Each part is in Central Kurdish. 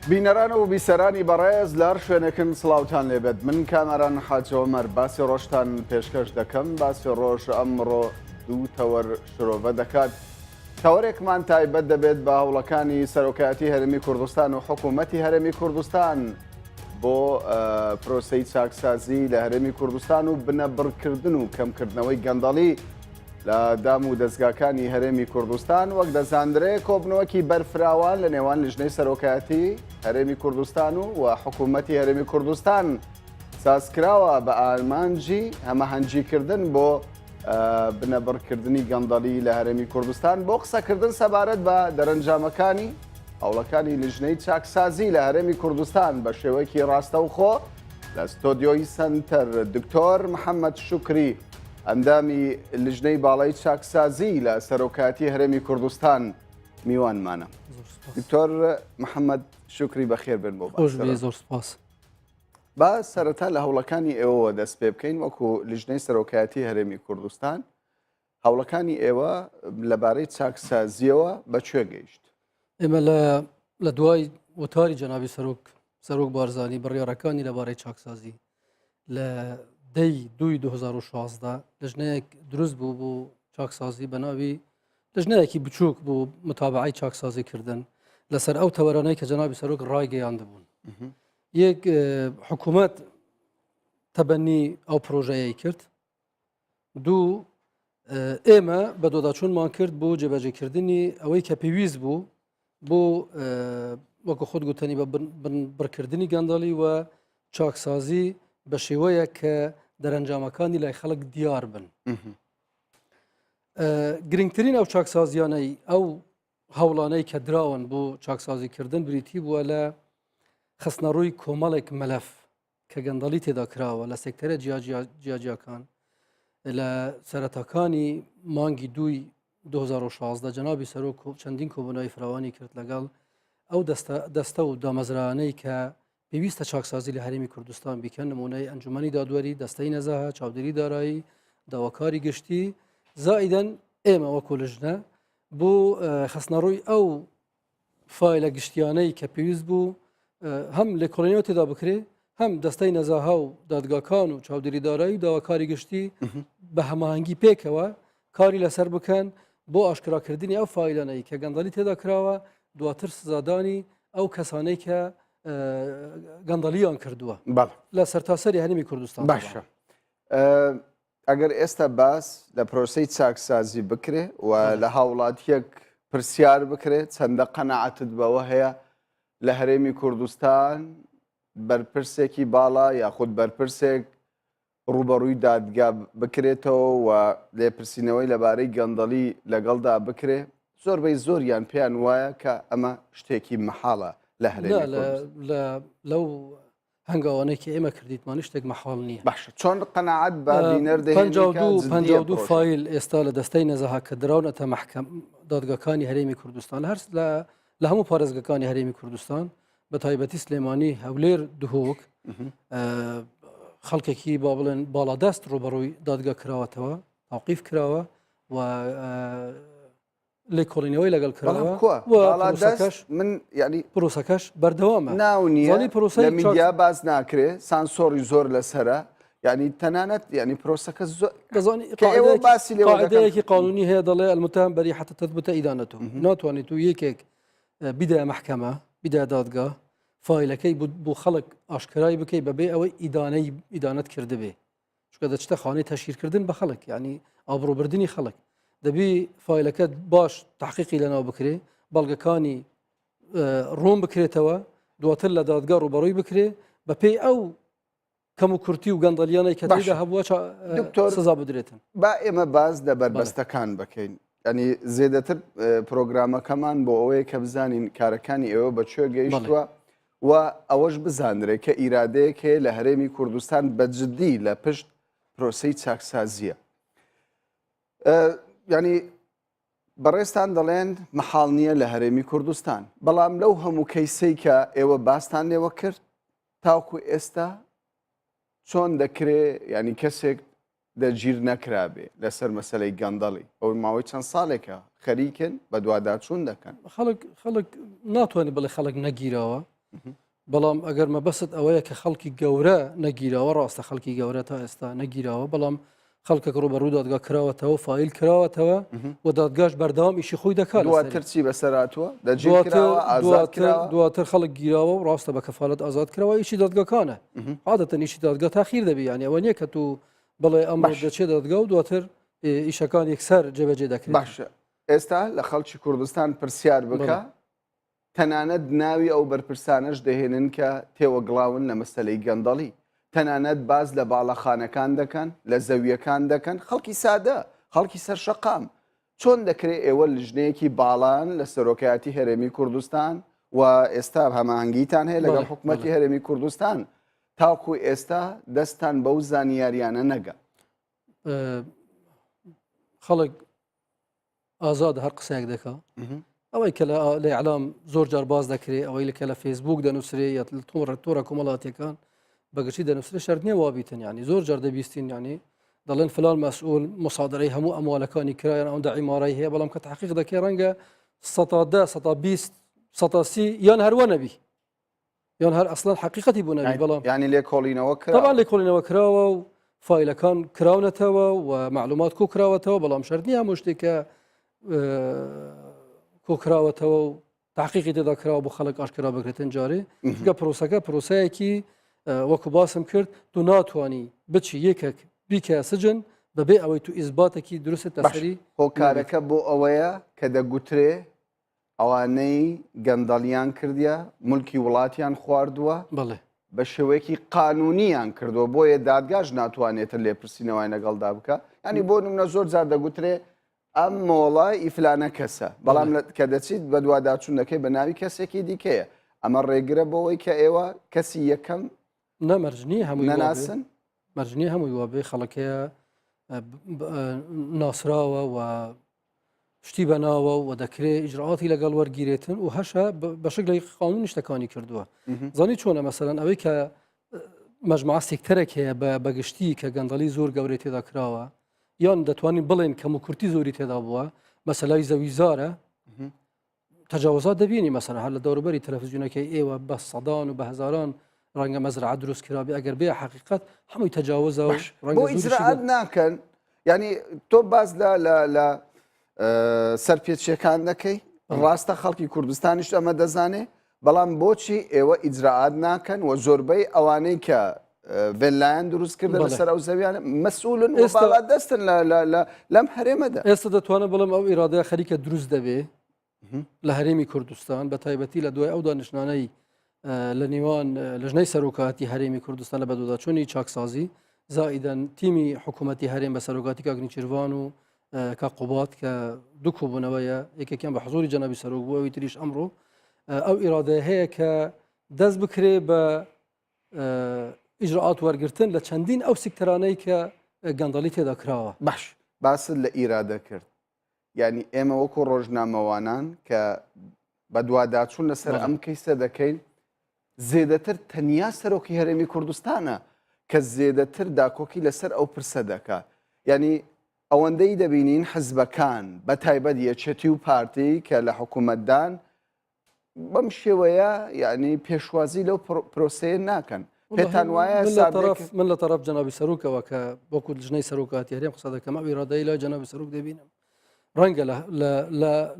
بینەران و بیسەرانی بەڕێز لە هەر شوێنێکن سڵاوتان لێبێت من کامەران حاجی عومەر باسی ڕۆژتان پێشکەش دەکەم باسی ڕۆژ ئەمڕۆ دوو تەوەر شرۆڤە دەکات تەوەرێکمان تایبەت دەبێت بە هەوڵەکانی سەرۆکایەتی هەرێمی کوردستان و حکوومەتی هەرێمی کوردستان بۆ پرۆسەی چاکسازی لە هەرێمی کوردستان و بنەبڕکردن و کەمکردنەوەی گەندەڵی لە دام و دەزگاکانی هەرێمی کوردستان وەک دەزاندرێ کۆبنەوەکی بەرفراوان لە نێوان لیژنەی سەرۆکایەتی هەرێمی کوردستان و و حکوومەتی هەرێمی کوردستان سازکراوە بە ئامانجی هەمەهەنگیکردن بۆ بنەبڕکردنی گەندەڵی لە هەرێمی کوردستان بۆ قسەکردن سەبارەت بە دەرەنجامەکانی هەوڵەکانی لیژنەی چاکسازی لە هەرێمی کوردستان بە شێوەیەکی ڕاستەوخۆ لە ستۆدیۆی سەنتەر دکتۆر محەممەد شوکری ئەندامی لیژنەی باڵای چاکسازی لە سەرۆکایەتی هەرێمی کوردستان میوانمانە. دکتۆر محەممەد شوکری بەخێر بن بۆ زۆر سپاس. با سەرەتا لە هەوڵەکانی ئێوەوە دەست پێ بکەین وەکو لیژنەی سەرۆکایەتی هەرێمی کوردستان هەوڵەکانی ئێوە لەبارەی چاکسازیەوە بە کوێ گەیشت؟ ئێمە لە لە دوای وتاری جەنابی سەرۆک سەرۆک بارزانی بڕیارەکانی لەبارەی چاکسازی لە دەی دوی 2016 لەژنەیەک دروست بوو بۆ چاکسازی بە ناوی لەژنەیەکی بچووک بۆ متابعی چاکسازی کردن لەسەر ئەو تەوەرانەی کە جەنابی سەرۆک ڕایگەیاندبوون یەک حکوومەت تەبەنی ئەو پرۆژەیەی کرد دوو ئێمە بە دۆداچوونمان کرد بۆ جێبەجێکردنی ئەوەی کە پێویست بوو بۆ وەکو خۆت گوتەنی بە بڕکردنی گەندەڵی و چاکسازی بە شێوەیە کە دەرەنجامەکانی لای خەڵک دیار بن. گرنگترین ئەو چاکسازیانەی ئەو هەوڵانەی کە دراون بۆ چاکسازیکردن بریتی بووە لە خستنەڕووی کۆمەڵێک مەلەف کە گەندەڵی تێدا کراوە لە سێکتەرە جیاجیاکان لە سەرەتاکانی مانگی دووی 2016 جەنابی سەرۆک چەندین کۆبوونەوەی فراوانی کرد لەگەڵ ئەو دەستە و دامەزرانەی کە پێویستە چاکسازی لە هەرێمی کوردستان بیکەن نمونەی ئەنجومەنی دادوەری دەستەی نەزاهە چاودێری دارایی داواکاری گشتی زائیدەن ئێمە وەکو لژنە بۆ خستنەڕووی ئەو فایلە گشتیانەی کە پێویست بوو هەم لێکۆڵینەوە تێدا بکرێ هەم دەستەی نەزاها و دادگاکان و چاودێری دارایی و داواکاری گشتی بە هەماهەنگی پێکەوە کاری لەسەر بکەن بۆ ئاشکراکردنی ئەو فایلانەی کە گەندەڵی تێدا کراوە دواتر سزادانی ئەو کەسانەی کە گەندەڵیان کردووە لە سەرتاسەری هەرێمی کوردستان باشە ئەگەر ئێستا باس لە پرۆسەی چاکسازی بکرێ و لە هاوڵاتیەک پرسیار بکرێ چەندە قەناعەتت بەوە هەیە لە هەرێمی کوردستان بەرپرسێکی باڵا یاخود بەرپرسێک ڕوبەڕووی دادگا بکرێتەوە و لێپرسینەوەی لەبارەی گەندەڵی لەگەڵدا بکرێ زۆربەی زۆریان پێیان وایە کە ئەمە شتێکی مەحاڵە لە هەرێمی لەو هەنگاوانەی کە ئێمە کردیتمان شتێک مەحاڵ نییە. باشە چۆن قەناعەت بە بینەر دەهێنی کە جدییە 52 پرۆژە؟ فایل ئێستا لە دەستەی نەزاهە کە دراونەتە مەحکەم دادگاکانی هەرێمی کوردستان لە هەر لە لە هەموو پارێزگەکانی هەرێمی کوردستان بە تایبەتی سلێمانی هەولێر دهۆک خەڵکێکی با بڵێن باڵادەست ڕوبەڕووی دادگا کراوەتەوە تاقیف کراوە و لێکۆڵینەوەی لەگەڵ کراوە باڵادەست من یعنی پرۆسەکەش بەردەوامە ناو نییە پرۆسە لە میدیا باس ناکرێ سانسۆڕی زۆر لەسرە یعنی تەنانەت یعنی پرۆسەکە زۆر دەزانی ئێوە باسی لێوەیەکی قانونی هەیە دەڵێ المتهم بەری حتى تثبت ئیدانەتەوە ناتوانێت و یەکێک بیدە محکەمە بیدە دادگا فایلەکەی بۆ خەڵک ئاشکرای بکەی بەبێ ئەوەی ئیدانەی ئیدانەت کردبێ چونکە دەچتە خانەی تەشهیرکردن بە خەڵک یعنی ئابڕوبردنی خەڵک دەبی فایلەکە باش تحقیقی لەناو بکرێ بەڵگەکانی ڕوون بکرێتەوە دواتر لە دادگا ڕوبەڕووی بکرێ بەپێی ئەو کەم و کورتی و گەندەلیانەی کە تێدا هەبووە دکتۆر سزا بدرێتن با ئێمە باز لە بەربەستەکان بکەین ینی زێدەتر پرۆگرامەکەمان بۆ ئەوەیە کە بزانین کارەکانی ئێوە بە کوێ گەیشتووە و ئەوەش بزانرێ کە ئیرادەیەک هەیە لە هەرێمی کوردستان بە جددی لە پشت پرۆسەی چاکسازییە. ینی بەڕێزتان دەڵێن مەحاڵ نییە لە هەرێمی کوردستان بەڵام لەو هەموو کەیسەی کە ئێوە باستان لێوە کرد تاوکو ئێستا چۆن دەکرێ ینی کەسێک دەگیر نەکرابێ لەسەر مەسەلەی گەندەڵی ئەو ماوەی چەند ساڵێکە خەریکن بەدواداچوون دەکەن. خەڵک خەڵک ناتوانێت بڵێ خەڵک نەگیراوە. بەڵام ئەگەر مەبەست ئەوەیە کە خەڵکی گەورە نەگیراوە ڕاستە خەڵکی گەورە تا ئێستا نەگیراوە بەڵام خەڵکەک ڕوبەڕوو دادگا کراوەتەوە فیل کراوەتەوە و دادگاش بەردەوام ئیشی خۆی دەکات دواتر چی بەسەراتوە دواتر خەڵک گیراوە و ڕاستە بە کەفالەت ئازاد کراوە ئیشی دادگاکانە عادەتەن ئیشی دادگا تاخیر دەبی یانی ئەوە نییە کە تو بڵێ ئەم دەچێت دادگا و دواتر ئیشەکان یەکسەر جێبەجێ دەکرێت باشە ئێستا لە خەڵکی کوردستان پرسیار بکە تەنانەت ناوی ئەو بەرپرسانەش دەهێنن کە تێوەگڵاون لە مەسەلەی گەندەڵی، تەنانەت باس لە باڵەخانەکان دەکەن، لە زەوییەکان دەکەن، خەڵکی سادە، خەڵکی سەر شەقام. چۆن دەکرێ ئێوە لجنەیەکی باڵان لە سەرۆکایەتی هەرێمی کوردستان و ئێستا هەماهەنگیتان هەیە لەگەڵ حکومەتی هەرێمی کوردستان، تاکو ئێستا دەستتان بەو زانیاریانە نەگا؟ خەڵک ئازادە هەر قسەیەک دەکا ئەوەی کە لە ئیعلام زۆر جار باز دەکرێ ئەوەی لە کە لە فەیسبوک دەنووسرێ یا لە تۆڕە تۆڕە کۆمەڵاتیەکان بەگشتی دەنووسرێ شەرت نییە وابیتن ینی زۆر جار دەبیستین ینی دەڵێن فلان مەسئول مصادرەی هەموو ئەموالەکانی کرایان ئەوەندە عیمارەی هەیە بەڵام کە تحقیق دەکەی ڕەنگە سەدا 10 10 20 30 یان هەروە نەبی یان هەر ئەسڵەن حقیقەتی بۆ نەبی بەڵام ینی لێکۆڵینەوە کرا طبعا لێکۆڵینەوە کراوە و فایلەکان کراونەتەوە و معلومات کۆ کراوەتەوە بەڵام شەرت نییە هەموو شتێک کە کۆ کراوەتەوە و تحقیقی تێدا کراوە بۆ خەڵک ئاشکرا بکرێتن جارێ چونکە پرۆسەکە پرۆسەیەکی وەکو باسم کرد تو ناتوانی بچی یەکێک بیکە سجن بەبێ ئەوەی تو ئیزباتێکی دروستت لەسەری هۆکارەکە بۆ ئەوەیە کە دەگوترێ ئەوانەی گەندەڵیان کردیە مولکی وڵاتیان خواردووە بەڵێ. بە شێوەیەکی قانونیان کردووە بۆیە دادگاش ناتوانێتن لێپرسینەوەیان لەگەڵدا بکە ینی بۆ نمونە زۆر جار دەگوترێ ئەم مۆڵە ئی فلانە کەسە بەڵام کە دەچیت بەدواداچوون دەکەی بە ناوی کەسێکی دیکەیە ئەمە ڕێگرە بۆەوەی کە ئێوە کەسی یەکەم نە مەرج نییە هەمووی نەناسن مەرج نییە هەمووی وابێ خەڵکەیە ناسراوە و شتی بەناوە و دەکرێ ئیجرائاتی لەگەڵ وەرگیرێتن و هەشە بەشێک لە قانون شتەکانی کردووە زانی چۆنە مەسەلەن ئەوەی کە مەجموعە سێکتەرێک هەیە بە بەگشتی کە گەندەڵی زۆر گەورەی تێدا کراوە یان دەتوانین بڵێن کەم و کورتی زۆری تێدا بووە مەسەلای زەوی زارە تەجاوزات دەبینی مەسەلەن هەر لە دەوروبەری تەلەفزیۆنەکەی ئێوە بە سەدان و بە هەزاران ڕەنگە مەزرعە دروست کرابێ ئەگەر بێ حەقیقەت هەمووی تەجاوزە و ڕەنگە ئیجرائات ناکەن یعنی تۆ باز لە لە لە سەرپێچیەکان دەکەی ڕاستە خەڵکی کوردستانیش ئەمە دەزانێ بەڵام بۆچی ئێوە ئیجرائات ناکەن و زۆربەی ئەوانەی کە ڤێلایان دروست کردن لەسەر ئەو زەویانە مەسئولن ئێستا دەستن لەم هەرێمەدا ئێستا دەتوانم بڵێم ئەو ئیرادەیە خەریکە دروست دەبێ لە هەرێمی کوردستان بە تایبەتی لە دوای ئەو دانیشتانەی لە نێوان لەژنەی سەرۆکاتی هەرێمی کوردستان لە بەدواداچوونی چاکسازی زائیدەن تیمی حکوومەتی هەرێم بە سەرۆکاتی کاک نێچیرڤان و کاک قوباد کە دوو کۆبوونەوەیە یەکێکیان بە حزوری جەنابی سەرۆک بوو ئەوی تریش ئەمڕۆ ئەو ئیرادەیە هەیە کە دەست بکرێ بە ئیجرائات وەرگتن لە چەندین ئەو سیکتەرانەی کە گەندەڵی تێدا کراوە. باش باست لە ئیرادە کرد یعنی ئێمە وەکو ڕۆژنامەوانان کە بەدواداچوون لەسەر ئەم کەیسە دەکەین زێدەتر تەنیا سەرۆکی هەرێمی کوردستانە کە زێدەتر داکۆکی لەسەر ئەو پرسە دەکا یعنی ئەوەندەی دەبینین حزبەکان بە تایبەت یەکێتی و پارتی کە لە حکوومەتدان بەم شێوەیە یعنی پێشوازی لەو پرۆسەیە ناکەن پێتان وایە من لە تەرەف جەنابی سەرۆکەوە کە وەکو لژنەی سەرۆکاتی هەرێم قسە دەکەم ئەو ئیرادەی لای جەنابی سەرۆک دەبینم ڕەنگە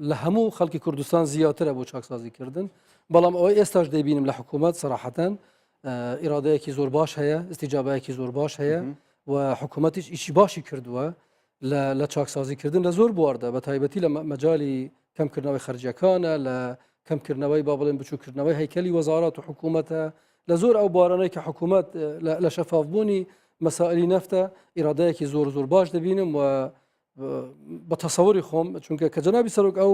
لە هەموو خەڵکی کوردستان زیاترە بۆ چاکسازی کردن بەڵام ئەوەی ئێستاش دەیبینم لە حکوومەت سەراحەتەن ئیرادەیەکی زۆر باش هەیە ئیستیجابایەکی زۆر باش هەیە و حکوومەتیش ئیشی باشی کردووە لە چاکسازیکردن لە زۆر بواردا بە تایبەتی لە مەجای کەمکردنەوەی خەرجیەکانە لە کەمکردنەوەی با بڵێن بچووکردنەوەی هەیکەلی وەزارات و حکوومەتە لە زۆر ئەو بوارانەی کە حکوومەت لە شەفافبوونی مەسائلی نەفتە ئیرادەیەکی زۆر زۆر باش دەبینم و بە تەسەوری خۆم چونکە کە جەنابی سەرۆک ئەو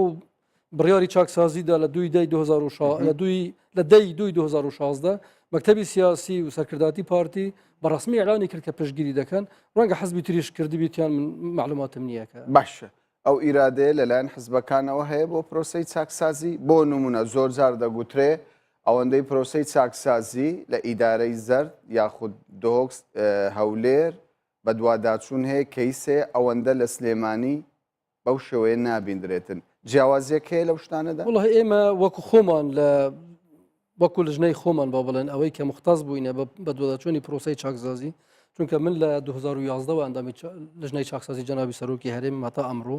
بڕیاری چاکسازیدا لە دوی دەی 2016 لە دوی لە دەی دوی 2016 مەکتەبی سیاسی و سەرکرداتی پارتی بە ڕسمی ئەلانی کرد کە پشتگیری دەکەن ڕەنگە حزبی تریش کردبیتیان من معلوماتم نییە کە باشە ئەو ئیرادەیە لەلایەن حزبەکانەوە هەیە بۆ پرۆسەی چاکسازی بۆ نمونە زۆر جار دەگوترێ ئەوەندەی پرۆسەی چاکسازی لە ئیدارەی زەرد یاخود دهۆک هەولێر بەدواداچوون هەیە کەیس هەیە ئەوەندە لە سلێمانی بەو شێوەیە نابیندرێتن جیاوازیەک هەیە لەو شتانەدا؟ وڵی ئێمە وەکو خۆمان لە وەکو لژنەی خۆمان با بڵێن ئەوەی کە مختاز بووینە بە دوواداچوونی پرۆسەی چاکسازی چونکە من لە 2011 ئەندامی لژنەی چاکسازی جەنابی سەرۆکی هەرێم هەتا ئەمڕۆ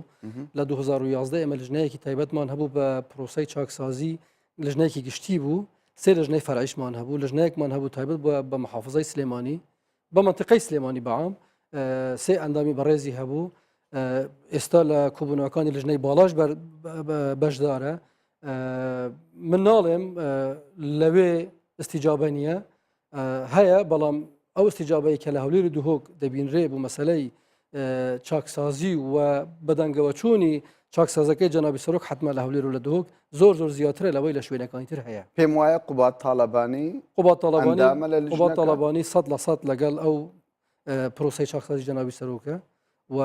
لە 2011 ئێمە لژنەیەکی تایبەتمان هەبوو بە پرۆسەی چاکسازی لژنەیەکی گشتی بوو سێ لژنەی فەرعیشمان هەبوو لژنەیەکمان هەبوو تایبەت بووە بە محافزەی سلێمانی بە منتیقەی سلێمانی بەعام سێ ئەندامی بەڕێزی هەبوو ئێستا لە کۆبوونەوەکانی لژنەی باڵاش بەشدارە من ناڵێم لەوێ ئستیجابە نییە هەیە بەڵام ئەو ئستیجابەی کە لە هەولێر و دهۆک دەبینرێ بۆ مەسلەی چاکسازی و بەدەنگەوە چوونی چاکسازەکەی جەنابی سەرۆک حتمما لە هەولێر و لە دهۆک زۆر زۆر زیاترە لەوەی لە شوێنەکانی تر هەیە. پێم وایە قوباد تاڵەبانی قوباد تاڵەبانی ئەندامە لە قوباد لیژنەکە. تاڵەبانی 100% لەگەڵ ئەو پرۆسەی چاکسازی جەنابی سەرۆکە و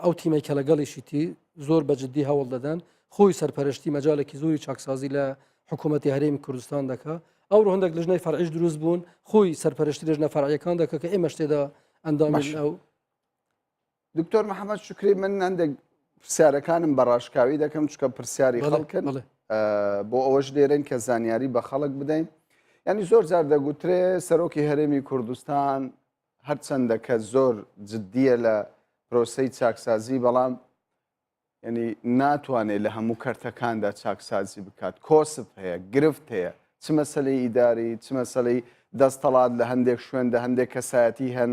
ئەو تیمەی کە لەگەڵیشیتی زۆر بە جددی هەوڵ دەدەن خۆی سەرپەرشتی مەجالێکی زۆری چاکسازی لە حکوومەتی هەرێمی کوردستان دەکا ئەو هەندێک لژنەی فەرعیش دروست بوون خۆی سەرپەرشتی لژنە فەرعیەکان دەکا کە ئێمەش تێدا ئەندامین ئەو دکتۆر محەممەد شکری من هەندێک پرسیارەکانم بە ڕاشکاوی دەکەم چکە پرسیاری خەڵکن بۆ ئەوەش لێرەین کە زانیاری بە خەڵک بدەین ینی زۆر جار دەگوترێ سەرۆکی هەرێمی کوردستان هەرچەندە کە زۆر جددیە لە پرۆسەی چاکسازی بەڵام ینی ناتوانێت لە هەموو کەرتەکاندا چاکسازی بکات کۆسپ هەیە گرفت هەیە چ مەسلەی ئیداری چ مەسلەی دەستەڵات لە هەندێک شوێندا هەندێک کەسایەتی هەن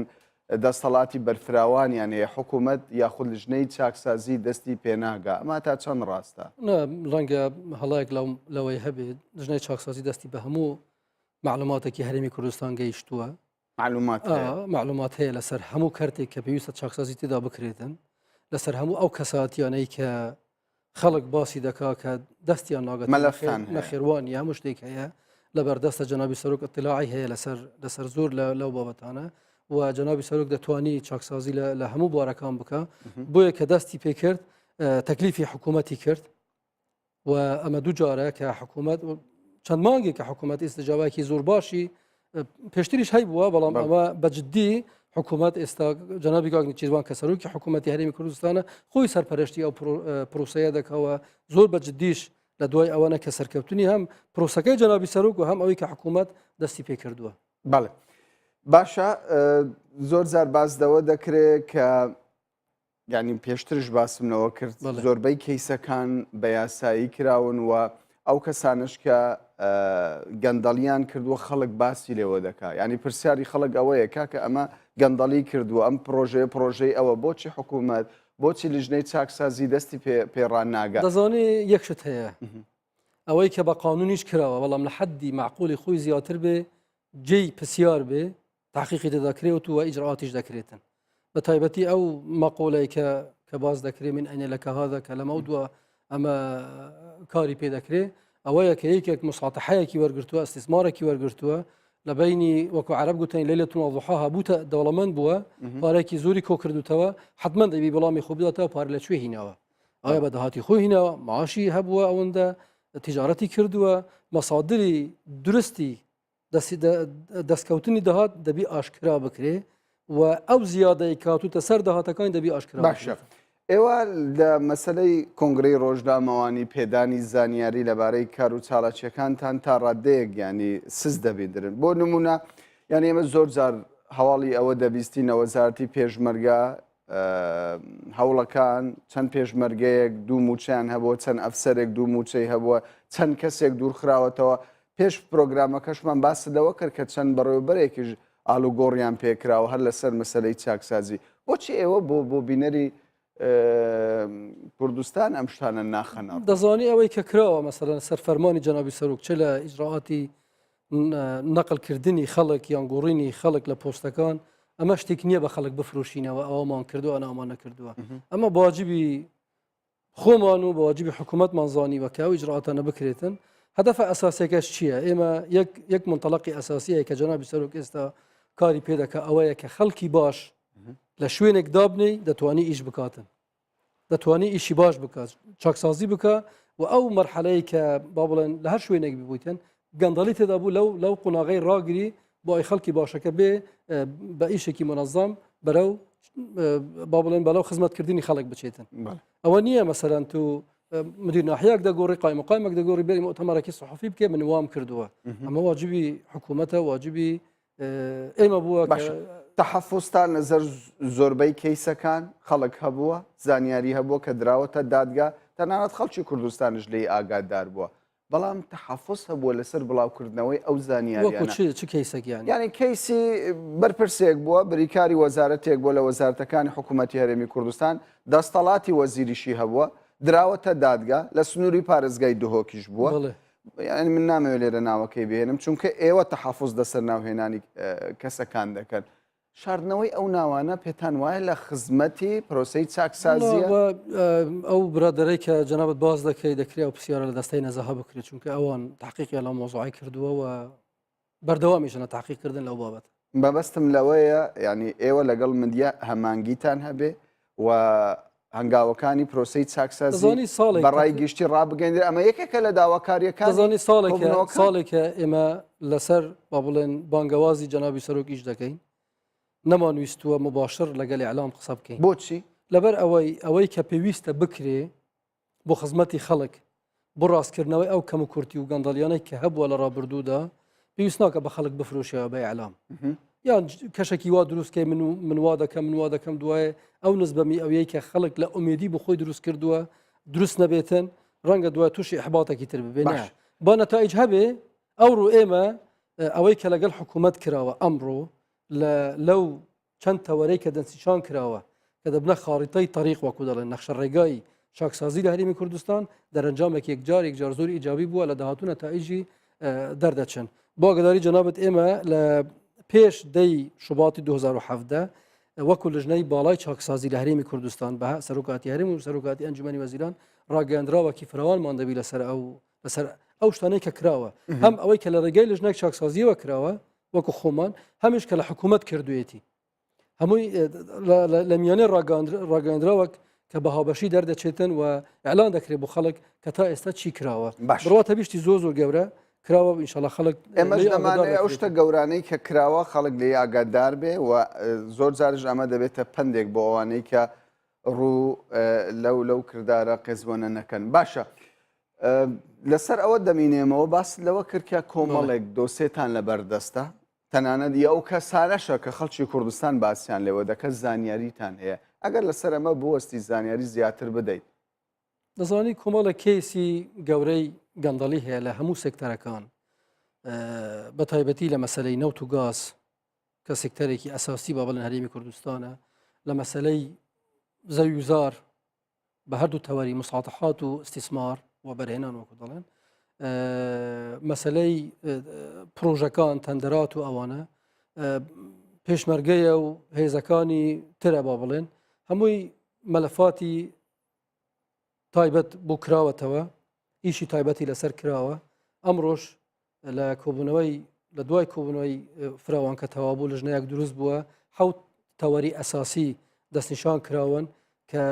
دەستەڵاتی بەرفراوانیان هەیە حکوومەت یاخود لژنەی چاکسازی دەستی پێناگا ئەمە تا چەند ڕاستە؟ نا ڕەنگە هەڵایەک لەوەی هەبێت لژنەی چاکسازی دەستی بە هەموو معلوماتێکی هەرێمی کوردستان گەیشتووە معلومات هەیە معلومات هەیە لەسەر هەموو کەرتێک کە پێویستە چاکسازی تێدا بکرێتن لەسەر هەموو ئەو کەساتیانەی کە خەڵک باسی دەکا کە دەستیان ناگەت نەخێوانی هەموو شتێک هەیە لە بەردەستە جەنابی سەرۆک اطلاعی هەیە لەسەر لەسەر زۆر لە لەو بابەتانە و جەنابی سەرۆک دەتوانی چاکسازی لە هەموو بوارەکان بکە بۆیە کە دەستی پێکرد تەکلیفی حکوومەتی کرد و ئەمە دوو جارە کە حکوومەت چەند مانگێک کە حکوومەت ئیسجاوایکی زۆر باشی پێشتریش هەیبووە بەڵام ئەمە بە جددی حکوومەت ئێستا جەنابی کاک نێچیروان کە سەرۆکی حکوومەتی هەرێمی کوردستانە خۆی سەرپەرشتی ئەو پرۆسەیە دەکەوە زۆر بە جددیش لە دوای ئەوەنە کە سەرکەوتنی هەم پرۆسەکەی جەنابی سەرۆک و هەم ئەوەی کە حکوومەت دەستی پێکردووە. بەڵێ باشە زۆر جار باس لەوە دەکرێت کە یانی پێشترش باسم لەوە کرد زۆربەی کەیسەکان بە یاسایی کراون و ئەو کەسانش کە گەندەڵیان کردووە خەڵک باسی لێوە دەکا ینی پرسیاری خەڵک ئەوەیە کاکە ئەمە گەندەڵی کردووە ئەم پرۆژەیە پرۆژەی ئەوە بۆچی حکوومەت بۆچی لیژنەی چاکسازی دەستی پێڕان ناگە دەزانی یەک شت هەیە ئەوەی کە بە قانونیش کراوە بەڵام لە حەدی معقولی خۆی زیاتر بێ جێی پرسیار بێ تحقیقی تێدا کرێت و ئیجراتیش دەکرێتن بە تایبەتی ئەو مەقۆلەی کە کە باز دەکرێ من ئەینە لە کەهادا کە لەمە دووە ئەمە کاری پێ دەکرێ ئەوەیە کە یەکێک مساتحەیەکی وەرگتووە ئەستیسمارێکی وەرگتووە لە بینی وەکو عرب گوتنی لەلێت وضحاها بووتە دەوڵەمەند بووە پارێکی زۆری کۆ کردوتەوە حتمما دەبی وەڵامی خۆ بداتەوە پارە لە کوێ هیناوە ئایا بە داهاتی خۆی هیناوە معاشی هەبووە ئەوەندە تیجارەتی کردووە مەسادری درستی دەستکەوتنی داهات دەبی ئاشکرا بکرێ و ئەو زیادەی کاتوتە سەر داهاتەکانی دەبی ئاشکرا باشە. ئێوە لە مەسلەی کۆنگرەی ڕۆژنامەوانی پێدانی زانیاری لەبارەی کار و چالاکیەکانتان تا ڕادەیەک ینی سز دەبیندرن بۆ نمونە یان ئێمە زۆر جار هەواڵی ئەوە دەبیستینە وەزارەتی پێشمەرگە هەوڵەکان چەند پێشمەرگەیەک دوو موچەیان هەبووە چەند ئەفسەرێک دوو موچەی هەبووە چەند کەسێک دوورخراوەتەوە پێش پرۆگرامەکەشمان باست لەوە کرد کە چەند بەڕێوەبەرێکیش ئالوگۆڕیان پێکراوە هەر لەسەر مەسەلەی چاکسازی بۆچی ئێوە بۆ بۆ بینەری کوردستان ئەم شتانە ناخەنە دەزانی ئەوەی کە کراوە مەسەلەن سەر فەرمانی جەنابی سەرۆک چ لە ئیجرائاتی نەقلکردنی خەڵک یان گۆڕینی خەڵک لە پۆستەکان ئەمە شتێک نییە بە خەڵک بفرۆشینەوە ئەومان کردو ئەنامان نەکردووە ئەمە واجبی خۆمان و بە واجبی حکوومەتمان زانیوە کە ئەو ئیجرائاتانە بکرێتن هەدەفە ئەساسیەکەش چییە ئێمە یەک یەک منتەلقی ئەساسیە کە جەنابی سەرۆک ئێستا کاری پێ دەکە ئەوەیە کە خەڵکی باش لە شوێنێک دابنێی دەتوانی ئیش بکاتن دەتوانی ئیشی باش بکات چاکسازی بکە و ئەو مەرحەلەی کە با بڵێن لە هەر شوێنێک ببوویتن گەندەڵی تێدا بوو لەو لەو قۆناغەی ڕاگری بۆ ئەی خەڵکی باشەکە بێ بە ئیشێکی منەظەم بەرەو با بڵێن بەڵەو خزمەتکردنی خەڵک بچێتن ئەوە نییە مەسەرەن تو مدیر ناحیەک دەگۆڕی قایمقامێک دەگۆڕی بێری مؤتەمەرەکی سەحفی بکێ من وام کردووە ئەمە واجبی حکوومەتە واجبی ئێمە بووە باش تەحەفوزتان لەسەر زۆربەی کەیسەکان خەڵک هەبووە زانیاری هەبووە کە دراوەتە دادگا تەنانەت خەڵکی کوردستانش لێی ئاگادار بووە بەڵام تەحەفوز هەبووە لەسەر بڵاوکردنەوەی ئەو زانیاریانە چ کەیسێک یان یعنی کەیسی بەرپرسێک بووە بریکاری وەزارەتێک بووە لە وەزارەتەکانی حکوومەتی هەرێمی کوردستان دەستەڵاتی وەزیریشی هەبووە دراوەتە دادگا لە سنووری پارێزگای دهۆکیش بووە یعنی من نامەوێت لێرە ناوەکەی بهێنم چونکە ئێوە تەحەفوز لەسەر ناوهێنانی کەسەکان دەکەن شاردنەوەی ئەو ناوانە پێتان وایە لە خزمەتی پرۆسەی چاکسازیە؟ ئەو برادەرەی کە جەنابت باس دەکەی دەکرێت ئەو پرسیارە لە دەستەی نەزاهە بکرێت چونکە ئەوان تحقیقیان لەو مۆزوعی کردووە و بەردەوامیشن لە تاقیکردن لەو بابەت. مەبەستم لەوەیە یعنی ئێوە لەگەڵ مدیا هەمانگیتان هەبێ و هەنگاوەکانی پرۆسەی چاکسازی ساڵێک بەڕای گشتی ڕابگەندرێت ئەمە یەکێکە لە داواکاریەکان دەزانی ساڵێکە ساڵێکە ئێمە لەسەر با بڵێن بانگەوازی جەنابی سەرۆک ئیش دەکەین نەمان ویستووە مباشر لەگەل ئیعلام قسە بکەین بۆچی لەبەر ئەوەی ئەوەی کە پێویستە بکرێ بۆ خزمەتی خەڵک بۆ ڕاستکردنەوەی ئەو کەم و کورتی و گەندەڵیانەی کە هەبووە لە ڕابردوودا پێویست ناکە بە خەڵک بفرۆشەوە بە ئیعلام یان کەشێکی وا دروستکەی من و من وا دەکەم من وا دەکەم دوایە ئەو نزبەمی ئەوەی کە خەڵک لە ئومێدی بۆ خۆی دروست کردووە دروست نەبێتن ڕەنگە دوای تووشی ئیحباتێکی تر ببێ باش. با نەتائیج هەبێ ئەوڕۆ ئێمە ئەوەی کە لەگەڵ حکوومەت کراوە ئەمڕۆ لە لەو چەند تەوەرەی کە دەستنیشان کراوە کە دەبنە خاڕیتەی تەریق وەکو دەڵێن نەخشە ڕێگای چاکسازی لە هەرێمی کوردستان دەرەنجامێک یەکجار یەکجار زۆر ئیجابی بووە لە داهاتوو نەتائیجی دەردەچن بۆ ئاگاداری جەنابت ئێمە لە پێش دەی شوباتی 2017 وەکو لژنەی باڵای چاکسازی لە هەرێمی کوردستان بە سەرۆکاتی هەرێم و سەرۆکاتی ئەنجومەنی وەزیران ڕاگەیاندراوەکی فراوانمان دەبی لەسەر ئەو لەسەر ئەو شتانەی کە کراوە هەم ئەوەی کە لە ڕێگەی لژنەی چاکسازیەوە کراوە وەکو خۆمان هەمیش کە لە حکوومەت کردوێتی هەمووی لە میانەی ڕاگەندراوەک کە بە هاوبەشی دەردەچێتن و ئەلان دەکرێت بۆ خەڵک کە تا ئێستا چی کراوە بڕاتە بیشتی زۆر زۆر گەورە کراوە ئینشاءاللە خەڵک ئێمەش دەمانەوێت ئەو شتە گەورانەی کە کراوە خەڵک لێی ئاگادار بێ و زۆر جارش ئەمە دەبێتە پەندێک بۆ ئەوانەی کە ڕوو لەو لەو کردارە قێزوەنە نەکەن باشە لەسەر ئەوە دەمینێمەوە باس لەوە کرد کە کۆمەڵێک دۆسێتان لە بەردەستە تەنانەت ئەو کەسانەشە کە خەڵکی کوردستان باسییان لێوە دەکە زانیاریتان هەیە ئەگەر لەسەر ئەمە بوەستی زانیاری زیاتر بدەیت. دەزانی کۆمەڵە کەیسی گەورەی گەندەڵی هەیە لە هەموو سێکتەرەکان بە تایبەتی لە مەسلەی نەوت و گاز کە سێکتەرێکی ئەساسی با بڵێن هەرێمی کوردستانە لە مەسلەی زەوی و زار بە هەردوو تەوەری مساتحات و استثمار و بەرهێنان وەکو دەڵێن مەسلەی پرۆژەکان تەندرات و ئەوانە پێشمەرگەیە و هێزەکانی ترە با بڵێن هەمووی مەلەفاتی تایبەت بۆ کراوەتەوە ئیشی تایبەتی لەسەر کراوە ئەمڕۆش لە کۆبوونەوەی لە دوای کۆبوونەوەی فراوان کە تەوا بوو لژنەیەک دروست بووە حوت تەوەری ئەساسی دەستنیشان کراون کە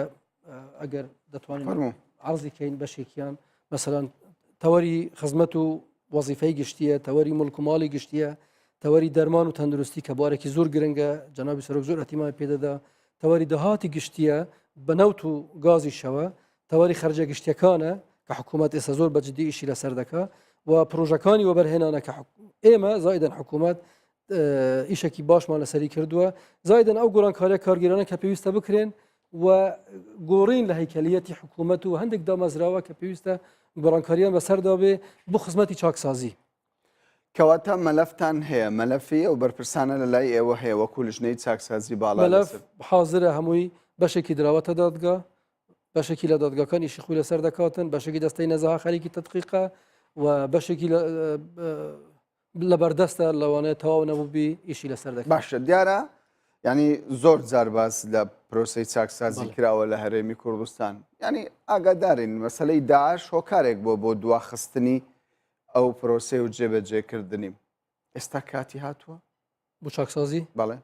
ئەگەر دەتوانین عرضی کەین بەشێکیان مەسەلەن تەوەری خزمەت و وەزیفەی گشتیە تەوەری ملک و ماڵی گشتیە تەوەری دەرمان و تەندروستی کە بوارێکی زۆر گرنگە جەنابی سەرۆک زۆر ئەتیمان پێدەدا تەوەری داهاتی گشتیە بە نەوت و گازیشەوە تەوەری خەرجە گشتیەکانە کە حکوومەت ئێستا زۆر بە جدی ئیشی لەسەر دەکا و پرۆژەکانی وەبەرهێنانە کە ئێمە زایدەن حکوومەت ئیشێکی باشمان لەسەری کردووە زایدن ئەو گۆڕانکاریە کارگیرانە کە پێویستە بکرێن و گۆڕین لە هەیکەلیەتی حکوومەت و هەندێک دامەزراوە کە پێویستە گۆڕانکاریان بەسەردا بێ بۆ خزمەتی چاکسازی. کەواتە مەلەفتان هەیە، مەلەفی ئەو بەرپرسانە لە لای ئێوە هەیە وەکو لژنەی چاکسازی باڵا مەلەف حازرە هەمووی بەشێکی دراوەتە دادگا بەشێکی لە دادگاکان ئیشی خۆی لەسەر دەکاتن بەشێکی دەستەی نەزاهە خەریکی تدقیقە و بەشێکی لە بەردەستە لەوانەیە تەواو نەبووبی ئیشی لەسەر دەکات باشە دیارە ینی زۆر جار باس لە پرۆسی چاکسازی کراوە لە هەرێمی کوردستان ینی ئاگادارین مەسلەی داعش هۆکارێک بۆ بۆ دواخستنی ئەو پرۆسەی و جێبەجێکردنی ئێستا کاتی هاتووە بۆ چاکسازی بەڵێ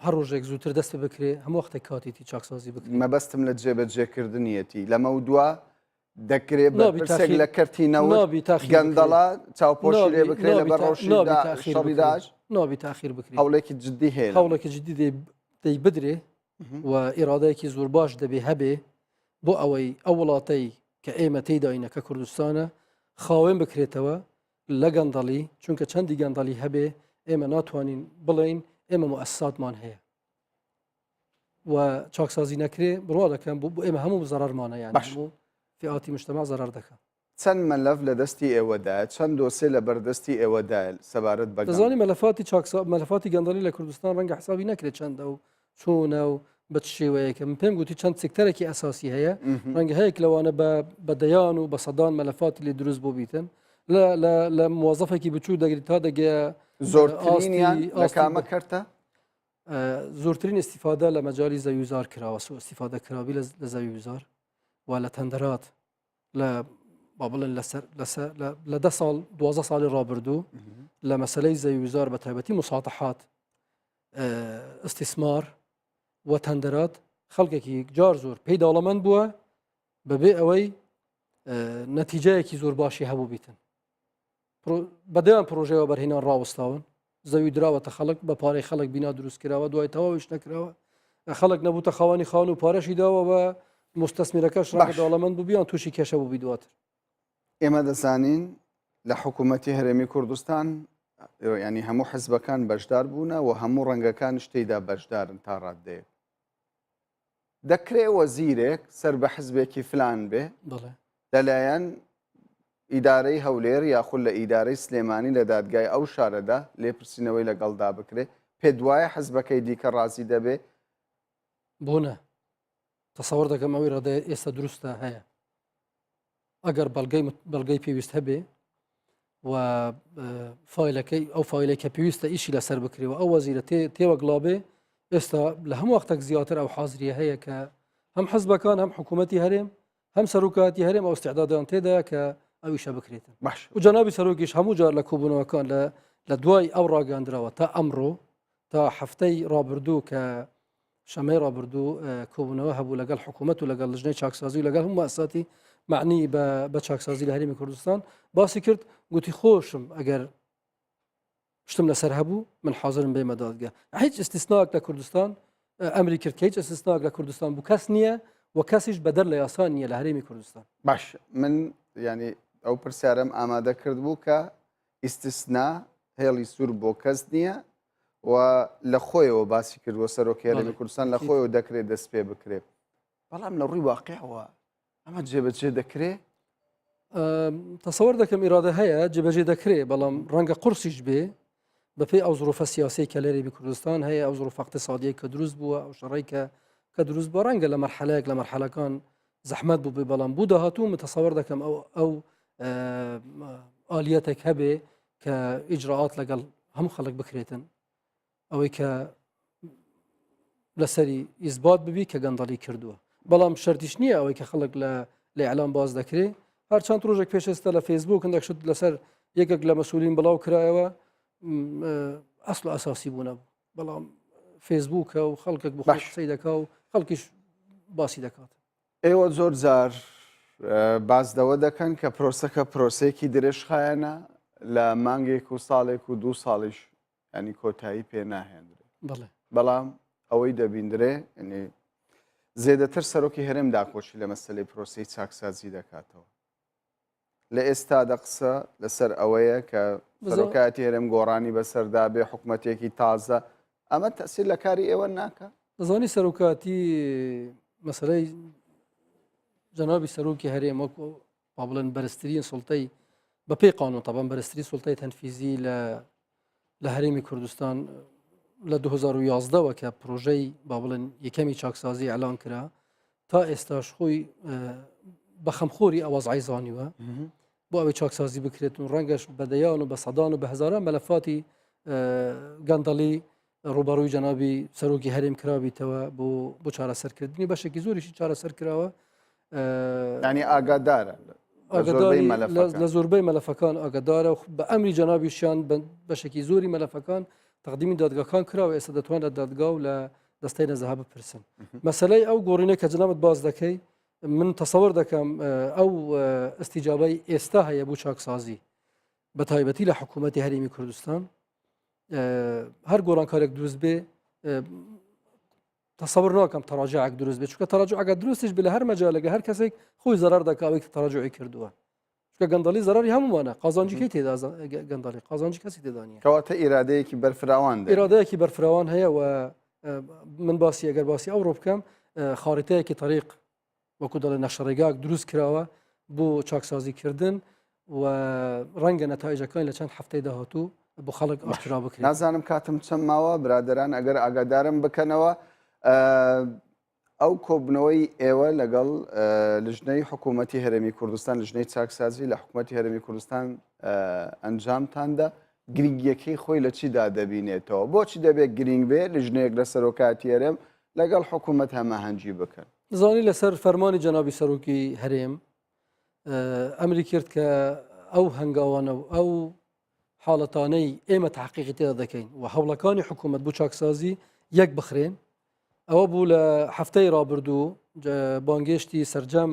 هەر ڕۆژێک زووتر دەست پێ بکرێ هەموو وەختێک کاتێتی چاکسازی بکرێ مەبەستم لە جێبەجێکردنیەتی لەمە و دوا دەکرێ بەرپرسێک لە کەرتی نەوت گەندەڵە چاوپۆشی لێ بکرێ لە بەڕۆشی شەڕی داعش نابی تاخیر بکرێ هەوڵێکی جدی هەیە هەوڵێکی جدی دەی بدرێ و ئیرادەیەکی زۆر باش دەبێ هەبێ. بۆ ئەوەی ئەو وڵاتەی کە ئێمە تێیداینە کە کوردستانە خاوێن بکرێتەوە لە گەندەڵی، چونکە چەندی گەندەڵی هەبێ ئێمە ناتوانین بڵێین ئێمە موئەسساتمان هەیە و چاکسازی نەکرێ بڕوا دەکەم بۆ ئێمە هەموو زەرەرمانە یان باش. هەموو فئاتی مجتمع زەرەر دەکا. چەند مەلەف لە دەستی ئێوەدایە؟ چەند دۆسێ لە بەردەستی ئێوەدایە سەبارەت بە دەزانی گەندەڵی؟ مەلەفاتی چاکسا مەلەفاتی گەندەڵی لە کوردستان ڕەنگە حسابی نەکرێت چەندە و چۆنە و بە چ شێوەیەکە من پێم گوتی چەند سێکتەرێکی ئەساسی هەیە ڕەنگە هەیەک لەوانە بە بە دەیان و بە سەدان مەلەفاتی لێ دروست بۆ بیتن لە لە لە موظفێکی بچوو دەگری تا دەگەیە زۆرترینیان لە کامە کەرتە؟ زۆرترین استیفادە لە مەجای زەویوزار کراوە سو استیفادە کراوی لە زەویوزار و لە تەندرات لە با بڵێن لەسەر لەسەر لە دە ساڵ دوازە ساڵی ڕابردوو لە مەسلەی زەویوزار بە تایبەتی مساتحات ئیستیسمار و تەندەرات خەڵکێکی یەکجار زۆر پێی دەوڵەمەند بووە بەبێ ئەوەی نەتیجەیەکی زۆر باشی هەبوو بیتن بەدەیان پرۆژەوە بەرهێنان ڕاوەستاون زەوی دراوەتە خەڵک بە پارەی خەڵک بینا دروست کراوە دوای تەواویش نەکراوە خەڵک نەبووتە خاوەنی خان و پارەشی داوە بە مستەسمیرەکەش ڕەنگە دەوڵەمەند بوو بیان تووشی کێشە بوو دواتر ئێمە دەزانین لە حکوومەتی هەرێمی کوردستان ینی هەموو حزبەکان بەشدار بوونە و هەموو ڕەنگەکان شتیدا بەشدارن تا ڕاددەیەک دەکرێ وەزیرێک سەر بە حزبێکی فلان بێ لەلایەن ئیدارەی هەولێر یاخود لە ئیدارەی سلێمانی لە دادگای ئەو شارەدا لێپرسینەوەی لەگەڵدا بکرێ پێ دوایە حزبەکەی دیکە ڕازی دەبێ بۆنە تەسەوەر دەکەم ئەوەی ڕادەیە ئێستا دروستە هەیە ئەگەر بەڵگەی بەڵگەی پێویست هەبێ و فایلەکەی ئەو فایلەی کە پێویستە ئیشی لەسەر بکرێ و ئەو وەزیرە تێوەگڵابێ ئێستا لە هەموو وەختێک زیاتر ئەو حازریە هەیە کە هەم حزبەکان هەم حکوومەتی هەرێم هەم سەرۆکاتی هەرێم ئەو استعدادیان تێدا کە ئەویشە بکرێتن باش و جەنابی سەرۆکیش هەموو جار لە کۆبوونەوەکان لە لە دوای ئەو ڕاگەندراوە تا ئەمڕۆ تا هەفتەی ڕابردوو کە شەمەی ڕابردوو کۆبوونەوە هەبوو لەگەڵ حکوومەت و لەگەڵ لژنەی چاکسازی و لەگەڵ هەموو مەساتی معنی بە چاکسازی لە هەرێمی کوردستان باسی کرد گوتی خۆشم ئەگەر شتم لەسەر هەبوو من حاضرم بێمە دادگە هیچ استثناء لە کوردستان ئەمری کرد کە هیچ استثناء لە کوردستان بوو کەس نییە و کەسیش بەدەر لە یاسا نییە لە هەرێمی کوردستان باش من ینی ئەو پرسیارم ئامادە کرد بوو کە ئیستسنا هێڵی سوور بۆ کەس نییە و لە خۆیەوە باسی کردووە سەرۆکی هەرێمی کوردستان لە خۆیەوە دەکرێت دەست پێ بکرێت بەڵام لە ڕووی واقعەوە ئەمە جێبەجێ دەکرێ تەسەوەر دەکەم ئیرادە هەیە جێبەجێ دەکرێ بەڵام ڕەنگە قورسیش بێ بەپێی ئەو ظروفە سیاسی کە لەرێبی کوردستان هەیە ئەو ظروف اقتصادیە کە دروست بووە ئەو شەڕی کە کە دروست بووە ڕەنگە لە مەرحەلەیەک لە مەرحەلەکان زەحمەت بوو بێ بەڵام بوو داهاتوو متەسەوەر دەکەم ئەو ئەو ئالیەتێک هەبێ کە ئیجرراعات لەگەڵ هەموو خەڵک بکرێتن ئەوەی کە لەسەری ئیزبات ببی کە گەندەڵی کردووە بەڵام شەرتیش نییە ئەوەی کە خەڵک لە لە ئەلام باز دەکرێ هەر چەند ڕۆژێک پێش ئێستا لە فەیسبوک هەندێک شت لەسەر یەکێک لە مەسئولین بڵاو کرایەوە ئەسڵ ئەساسی بوو نەبوو بەڵام فەیسبوکە و خەڵکێک بۆ باش. قسەی دەکا و خەڵکیش باسی دەکات. ئێوە زۆر جار باس لەوە دەکەن کە پرۆسەکە پرۆسەیەکی درێژخایەنە لە مانگێک و ساڵێک و دوو ساڵیش ینی کۆتایی پێ ناهێنرێ بەڵێ. بەڵام ئەوەی دەبیندرێ ینی زێدەتر سەرۆکی هەرێم داکۆکی لە مەسەلەی پرۆسەی چاکسازی دەکاتەوە. لە ئێستادا قسە لەسەر ئەوەیە کە سەرۆکایەتی هەرێم گۆڕانی بەسەردا بێ حکومەتێکی تازە ئەمە تەسیر لە کاری ئێوە ناکە دەزانی سەرۆکاتی مەسلەی جەنابی سەرۆکی هەرێم وەکو با بڵێن بەرزترین سڵتەی بەپێی قانون تەبان بەرزترین سڵتەی تەنفیزی لە لە هەرێمی کوردستان لە 2011ەوە کە پرۆژەی با بڵێن یەکەمی چاکسازی ئەلان کرا تا ئێستاش خۆی بە خەمخۆری ئەوەزعی زانیوە بۆ ئەوەی چاکسازی بکرێت و ڕەنگەش بەدەیان و بە سەدان و بە هەزاران مەلەفاتی گەندەڵی ڕوبەڕووی جەنابی سەرۆکی هەرێم کرابیتەوە بۆ بۆ چارەسەرکردنی بەشێکی زۆریشی چارەسەر کراوە ینی ئاگادارە لە زۆربەی مەلەفەکان ئاگادارە بە ئەمری جەنابیشیان بەشێکی زۆری مەلەفەکان تەقدیمی دادگاکان کراوە ئێستا دەتوان لە دادگا و لە دەستەی نەزەها بپرسن مەسلەی ئەو گۆڕینە کە جنابت باز دەکەی من تەسەوەر دەکەم ئەو ئەستیجابەی ئێستا هەیە بۆ چاکسازی بە تایبەتی لە حکوومەتی هەرێمی کوردستان هەر گۆڕانکارێک دروست بێ. تەسەور ناکەم تەراجعێک دروست بێت چونکە تەراجع ئەگەر دروستیش بێ لە هەر مەجالێک هەر کەسێک خۆی زەرەر دەکا ئەوەی کە تەراجعی کردووە چونکە گەندەڵی زەرەری هەمووانە قازانجی کەی تێدا گەندەڵی قازانجی کەسی تێدا نییە کەواتە ئیرادەیەکی بەرفراوان دەبێت. ئیرادەیەکی بەرفراوان هەیە و من باسی ئەگەر باسی ئەوڕۆ بکەم خاریتەیەکی تەریق وەکو دەڵێ نەخشەڕێگاک دروست کراوە بۆ چاکسازیکردن و ڕەنگە نەتایجەکانی لە چەند هەفتەی داهاتوو بۆ خەڵک ئاشکرا بکرێت. نازانم کاتم چەند ماوە برادەران ئەگەر ئاگادارم بکەنەوە ئەو کۆبنەوەی ئێوە لەگەڵ لژنەی حکوومەتی هەرێمی کوردستان لژنەی چاکسازی لە حکوومەتی هەرێمی کوردستان ئەنجامتاندا گرنگیەکەی خۆی لە چیدا دەبینێتەوە بۆچی دەبێت گرنگ بێ لژنەیەک لە سەرۆکاتی هەرێم لەگەڵ حکوومەت هەماهەنگی بکەن؟ زانی لەسەر فەرمانی جەنابی سەرۆکی هەرێم ئەمری کرد کە ئەو هەنگاوانە و ئەو حاڵەتانەی ئێمە تحقیقی تێدا دەکەین و هەوڵەکانی حکوومەت بۆ چاکسازی یەک بخرێن ئەوە بوو لە هەفتەی ڕابردوو بانگێشتی سرجەم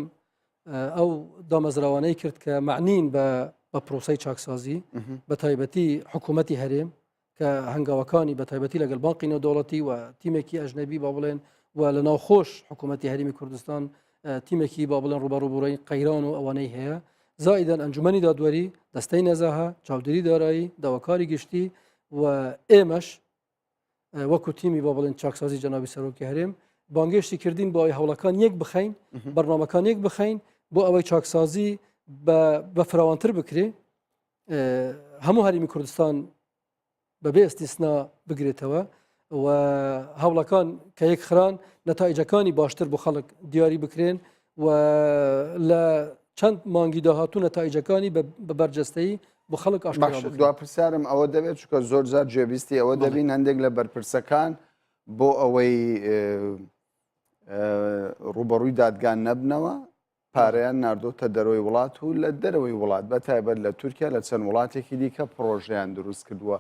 ئەو دامەزراوانەی کرد کە معنین بە بە پرۆسەی چاکسازی بە تایبەتی حکوومەتی هەرێم کە هەنگاوەکانی بە تایبەتی لەگەڵ بانقی نێودەوڵەتی و تیمێکی ئەژنەبی با بڵێن و لە ناوخۆش حکوومەتی هەرێمی کوردستان تیمێکی با بڵێن ڕوبەڕوبڕی قەیران و ئەوانەی هەیە زائیدەن ئەنجومەنی دادوەری دەستەی نەزاهە چاودێری دارایی داواکاری گشتی و ئێمەش وەکو تیمی با بڵێن چاکسازی جەنابی سەرۆکی هەرێم بانگێشتی کردین بۆ ئەوەی هەوڵەکان یەک بخەین بەرنامەکان یەک بخەین بۆ ئەوەی چاکسازی بە فراوانتر بکرێ هەموو هەرێمی کوردستان بەبێ ئیستیسنا بگرێتەوە و هەوڵەکان کە یەک خران نەتایجەکانی باشتر بۆ خەڵک دیاری بکرێن و لە چەند مانگی داهاتوو نەتایجەکانی بە بەرجەستەیی بۆ خەڵک ئاشکرا بکرێن. دوا پرسیارم ئەوە دەبێت چونکە زۆر جار گوێبیستی ئەوە دەبین هەندێک لە بەرپرسەکان بۆ ئەوەی ڕوبەڕووی دادگان نەبنەوە پارەیان ناردۆتە دەرەوەی وڵات و لە دەرەوەی وڵات بە تایبەت لە تورکیا لە چەند وڵاتێکی دیکە پڕۆژەیان دروست کردووە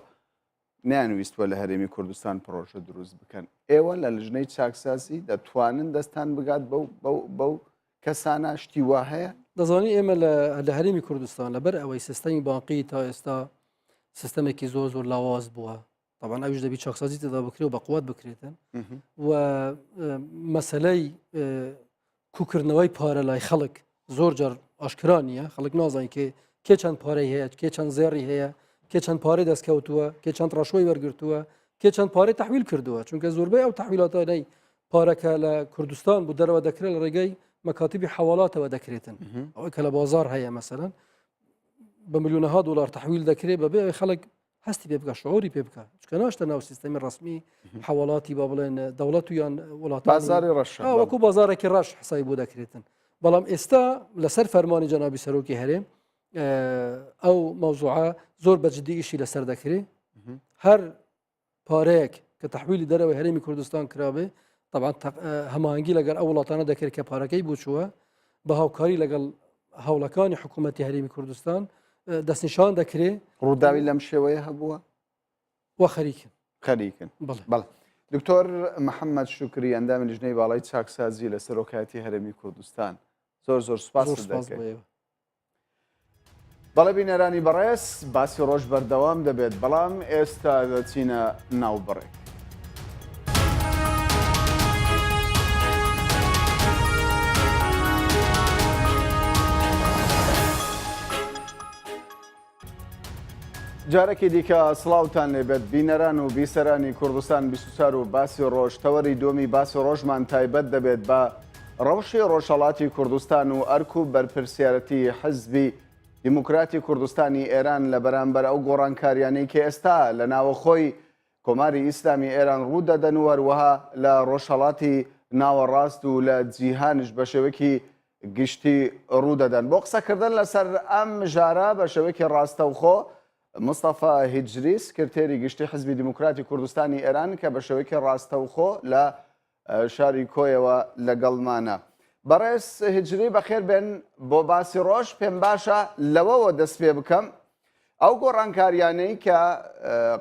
نەیانویستوە لە هەرێمی کوردستان پڕۆژە دروست بکەن ئێوە لە لژنەی چاکسازی دەتوانن دەستان بگات بەو بەو بەو کەسانە شتی وا هەیە؟ دەزانی ئێمە لە هەرێمی کوردستان لەبەر ئەوەی سیستەمی بانقی تا ئێستا سیستەمێکی زۆر زۆر لاواز بووە طبعا ئەویش دەبی چاکسازی تێدا بکرێ و بەقوت بکرێتن و مەسلەی کوکردنەوەی پارە لای خەڵک زۆر جار ئاشکرا نییە خەڵک نازانین کێ کێ چەند پارەی هەیە کێ چەند زێڕی هەیە کێ چەند پارەی دەستکەوتووە کێ چەند ڕەشوەی وەرگرتووە کێ چەند پارەی تحویل کردووە چونکە زۆربەی ئەو تحویلاتانەی پارەکە لە کوردستان بۆ دەرەوە دەکرێت لە ڕێگەی مەکاتبی حەواڵاتەوە دەکرێتن ئەوەی کە لە بازار هەیە مەسەلەن بە ملیۆنەها دلار تحویل دەکرێت بەبێ ئەوەی خەڵک هەستی پێ بکە شعوری پێ بکە چکە ناشتە ناو سیستەمی ڕسمی حەواڵاتی با بڵێن دەوڵەت و یان وڵات بازاری ڕەش وەکو بازارێکی ڕەش حسای بۆ دەکرێتن بەڵام ئێستا لەسەر فەرمانی جەنابی سەرۆکی هەرێم ئەو مەوزوعە زۆر بەجددی ئیشی لەسەر دەکرێت هەر پارەیەک کە تەحویلی دەرەوەی هەرێمی کوردستان کرابێ طبعا هەماهەنگی لەگەڵ ئەو وڵاتانە دەکرێت کە پارەکەی بۆ چووە بە هاوکاری لەگەڵ هەوڵەکانی حکوومەتی هەرێمی کوردستان دەستنیشان دەکرێ ڕووداوی لەم شێوەیە هەبووە وە خەریکن خەریکن بەڵێ دکتۆر محەممەد شوکری ئەندامی لیژنەی باڵای چاکسازی لە سەرۆکایەتی هەرێمی کوردستان زۆر زۆر سپاس دەکەین. بەڵێ بینەرانی بەڕێز باسی ڕۆژ بەردەوام دەبێت بەڵام ئێستا دەچینە ناو بڕێک. جارێکی دیکە سڵاوتان لێبێت بینەران و بیسەرانی کوردستان 24 و باسی ڕۆژ تەوەری دووەمی باسی ڕۆژمان تایبەت دەبێت بە ڕەوشی ڕۆژهەڵاتی کوردستان و ئەرک و بەرپرسیارەتی حزبی دیموکراتی کوردستانی ئێران لە بەرامبەر ئەو گۆڕانکاریانەی کە ئێستا لە ناوەخۆی کۆماری ئیسلامی ئێران ڕوو دەدەن و هەروەها لە ڕۆژهەڵاتی ناوەڕاست و لە جیهانیش بە شێوەیەکی گشتی ڕوو دەدەن. بۆ قسەکردن لەسەر ئەم مژارە بە شێوەیەکی ڕاستەوخۆ مستەفا هیجری سکرتێری گشتی حزبی دیموکراتی کوردستانی ئێران کە بە شێوەیەکی ڕاستەوخۆ لە شاری کۆیەوە لەگەڵمانە. بەڕێز هیجری بەخێر بێن بۆ باسی ڕۆژ، پێم باشە لەوەوە دەست پێ بکەم ئەو گۆڕانکاریانەی کە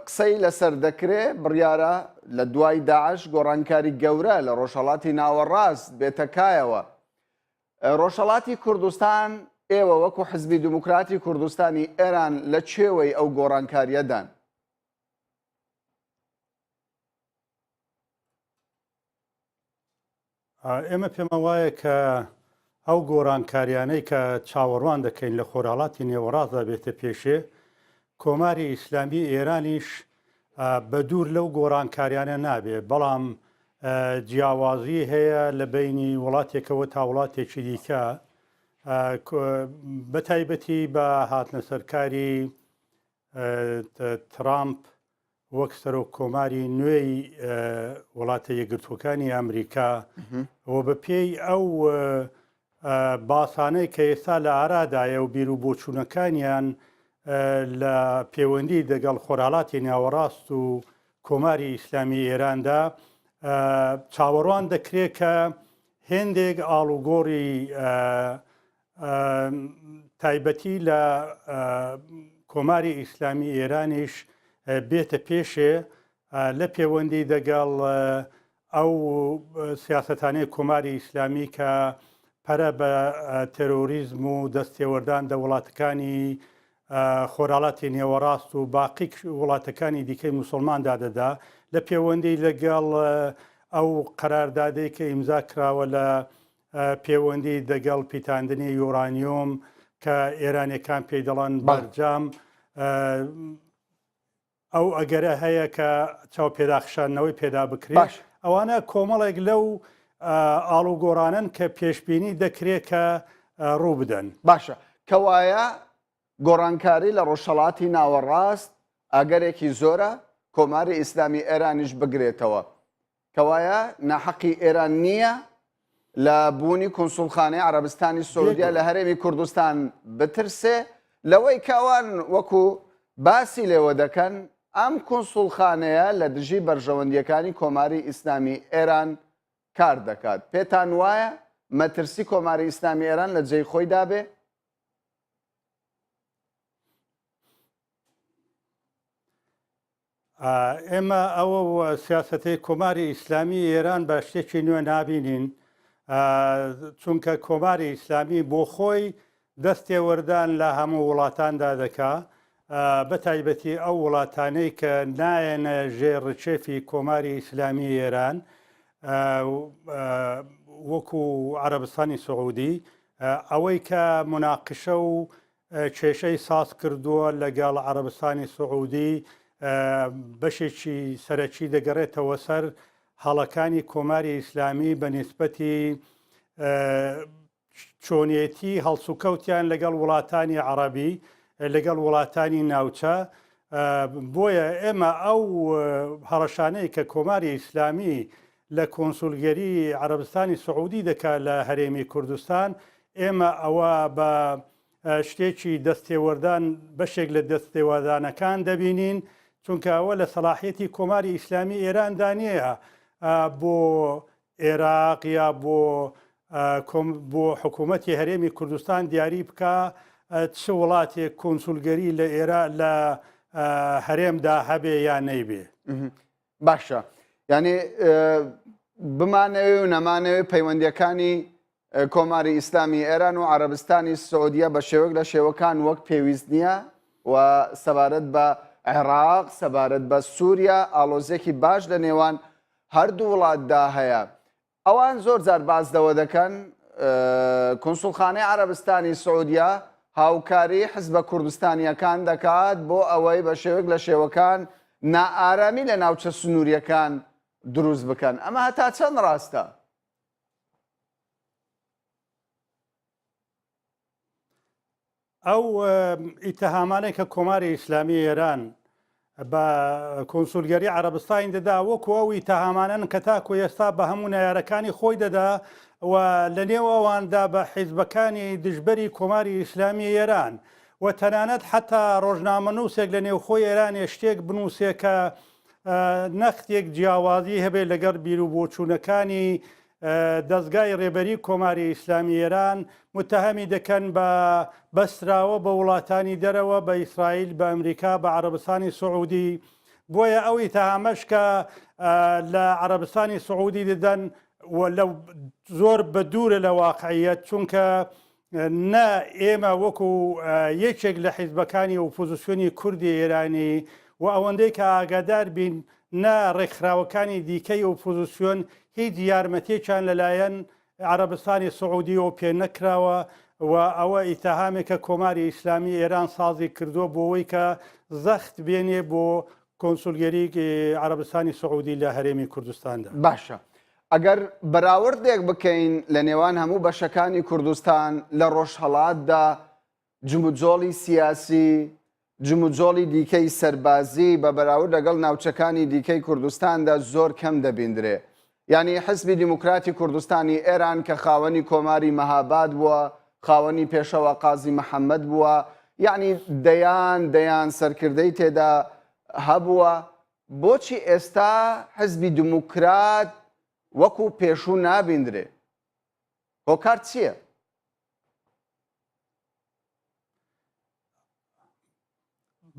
قسەی لەسەر دەکرێ بڕیارە لە دوای داعش گۆڕانکاری گەورە لە ڕۆژهەڵاتی ناوەڕاست بێتە کایەوە. ڕۆژهەڵاتی کوردستان ئێوە وەکو حزبی دیموکراتی کوردستانی ئێران لە چێوەی ئەو گۆڕانکاریەدان؟ ئێمە پێمان وایە کە ئەو گۆڕانکاریانەی کە چاوەڕوان دەکەین لە خۆرهەڵاتی نێوەڕاستدا بێتە پێشێ، کۆماری ئیسلامی ئێرانیش بە دوور لەو گۆڕانکاریانە نابێ، بەڵام جیاوازی هەیە لە بەینی وڵاتێکەوە تا وڵاتێکی دیکە، بە تایبەتی بە هاتنە سەرکاری ترامپ وەک سەرۆک کۆماری نوێی وڵاتە یەکگرتووەکانی ئەمریکا و بە پێی ئەو باسانەی کە ئێستا لە ئارادایە و بیر و بۆچوونەکانیان لە پەیوەندی دەگەڵ خۆرهەڵاتی ناوەڕاست و کۆماری ئیسلامی ئێراندا چاوەڕوان دەکرێت کە هێندێک ئاڵوگۆڕی تایبەتی لە کۆماری ئیسلامی ئێرانیش بێتە پێشێ لە پێوەندی دەگەڵ ئەو سیاسەتانەی کۆماری ئیسلامی کە پەرە بە تێرۆریزم و دەستێوەردان دە وڵاتەکانی خۆراڵاتی نێوەڕاست و باقی وڵاتەکانی دیکەی موسڵماندا دەدا لە پێوەندی لەگەڵ ئەو قەراردادەی کە ئیمزا کراوە لە پێوەندی دەگەڵ پیتاندنی یۆرانیۆم کە ئێرانیەکان پێی دەڵێن بەرجام ئەو ئەگەرە هەیە کە چاو پێداخشاندنەوەی پێدا بکرێت ئەوانە کۆمەڵێک لەو ئاڵوگۆڕانن کە پێشببینی دەکرێت کە ڕوو بدەن. باشە کەوایە گۆڕانکاری لە ڕۆژهەڵاتی ناوەڕاست ئەگەرێکی زۆرە کۆماری ئیسلامی ئێرانیش بگرێتەوە. کەوایە ناحەقی ئێران نییە لە بوونی کونسوڵخانەی عەرەبستانی سعودیە لە هەرێمی کوردستان بترسێ لەوەی کە ئەوان وەکو باسی لێوە دەکەن ئەم کونسوڵخانەیە لە دژی بەرژەوەندیەکانی کۆماری ئیسلامی ئێران کار دەکات. پێتان وایە مەترسی کۆماری ئیسلامی ئێران لە جێی خۆیدا بێ؟ ئێمە ئەوە سیاسەتەی کۆماری ئیسلامی ئێران بە شتێکی نوێ نابینین چونکە کۆماری ئیسلامی بۆ خۆی دەستێوەردان لە هەموو وڵاتاندا دەکا بە تایبەتی ئەو وڵاتانەی کە نایەنە ژێر ڕچێفی کۆماری ئیسلامی ئێران وەکو عەرەبستانی سعودی ئەوەی کە مناقشە و کێشەی ساز کردووە لەگەڵ عەرەبستانی سعودی بەشێکی سەرەکی دەگەڕێتەوە سەر هەڵەکانی کۆماری ئیسلامی بە نیسبەتی چۆنیەتی هەڵسوکەوتیان لەگەڵ وڵاتانی عەڕەبی لەگەڵ وڵاتانی ناوچە بۆیە ئێمە ئەو هەڕەشانەی کە کۆماری ئیسلامی لە کۆنسولگەری عەرەبستانی سعودی دەکات لە هەرێمی کوردستان ئێمە ئەوە بە شتێکی دەستێوەردان بەشێک لە دەستێوەردانەکان دەبینین چونکە ئەوە لە سەلاحیەتی کۆماری ئیسلامی ئێراندا نییە بۆ عێراق یا بۆ بۆ حکوومەتی هەرێمی کوردستان دیاری بکە چ وڵاتێک کۆنسولگەری لە ئێرا لە هەرێمدا هەبێ یا نەیبێ. باشە یعنی بمانەوێ و نەمانەوێ پەیوەندیەکانی کۆماری ئیسلامی ئێران و عەرەبستانی سعودیە بە شێوەک لە شێوەکان وەک پێویست نییە و سەبارەت بە عێراق سەبارەت بە سووریا ئاڵۆزیەکی باش لە نێوان هەردوو وڵاتدا هەیە ئەوان زۆر جار باس لەوە دەکەن کونسوڵخانەی عەرەبستانی سعودیە هاوکاری حزبە کوردستانیەکان دەکات بۆ ئەوەی بە شێوەک لە شێوەکان نائارامی لە ناوچە سنووریەکان دروست بکەن ئەمە هەتا چەند ڕاستە؟ ئەو ئیتهامانەی کە کۆماری ئیسلامی ئێران بە کۆنسولگەری عەرەبستانی دەدا وەکو ئەو ئیتهامانەن کە تاکو ئێستا بە هەموو نەیارەکانی خۆی دەدا و لە نێو ئەواندا بە حیزبەکانی دژبەری کۆماری ئیسلامی ئێران و تەنانەت حتا ڕۆژنامەنووسێک لە نێوخۆی ئێرانێ شتێک بنووسێ کە نەختێک جیاوازی هەبێت لەگەڵ بیروبۆچوونەکانی دەزگای ڕێبەری کۆماری ئیسلامی ئێران موتەهەمی دەکەن بە بەستراوە بە وڵاتانی دەرەوە، بە ئیسرائیل، بە ئەمریکا، بە عەرەبستانی سعودی. بۆیە ئەو ئیتهامەش کە لە عەرەبستانی سعودی دەدەن و لە زۆر بە دوورە لە واقعیەت، چونکە نە ئێمە وەکو یەکێک لە حیزبەکانی ئۆپۆزیسیۆنی کوردی ئێرانی و ئەوەندەی کە ئاگادار بین. نە ڕێکخراوەکانی دیکەی ئۆپۆزیسیۆن هیچ یارمەتیەکیان لەلایەن عەرەبستانی سعودیەوە پێ نەکراوە و ئەوە ئیتهامێکە کۆماری ئیسلامی ئێران سازی کردووە بۆوەی کە زەخت بێنێ بۆ کۆنسولگەری عەرەبستانی سعودی لە هەرێمی کوردستاندا. باشە ئەگەر بەراوردێک بکەین لە نێوان هەموو بەشەکانی کوردستان لە ڕۆژهەڵاتدا جموجۆڵی سیاسی، جموجۆڵی دیکەی سەربازی بە بەراورد لەگەڵ ناوچەکانی دیکەی کوردستاندا زۆر کەم دەبیندرێ. یانی حزبی دیموکراتی کوردستانی ئێران کە خاوەنی کۆماری مەهاباد بووە، خاوەنی پێشەوا قازی محەممەد بووە، یانی دەیان دەیان سەرکردەی تێدا هەبووە، بۆچی ئێستا حزبی دیموکرات وەکوو پێشوو نابیندرێ؟ هۆکار چییە؟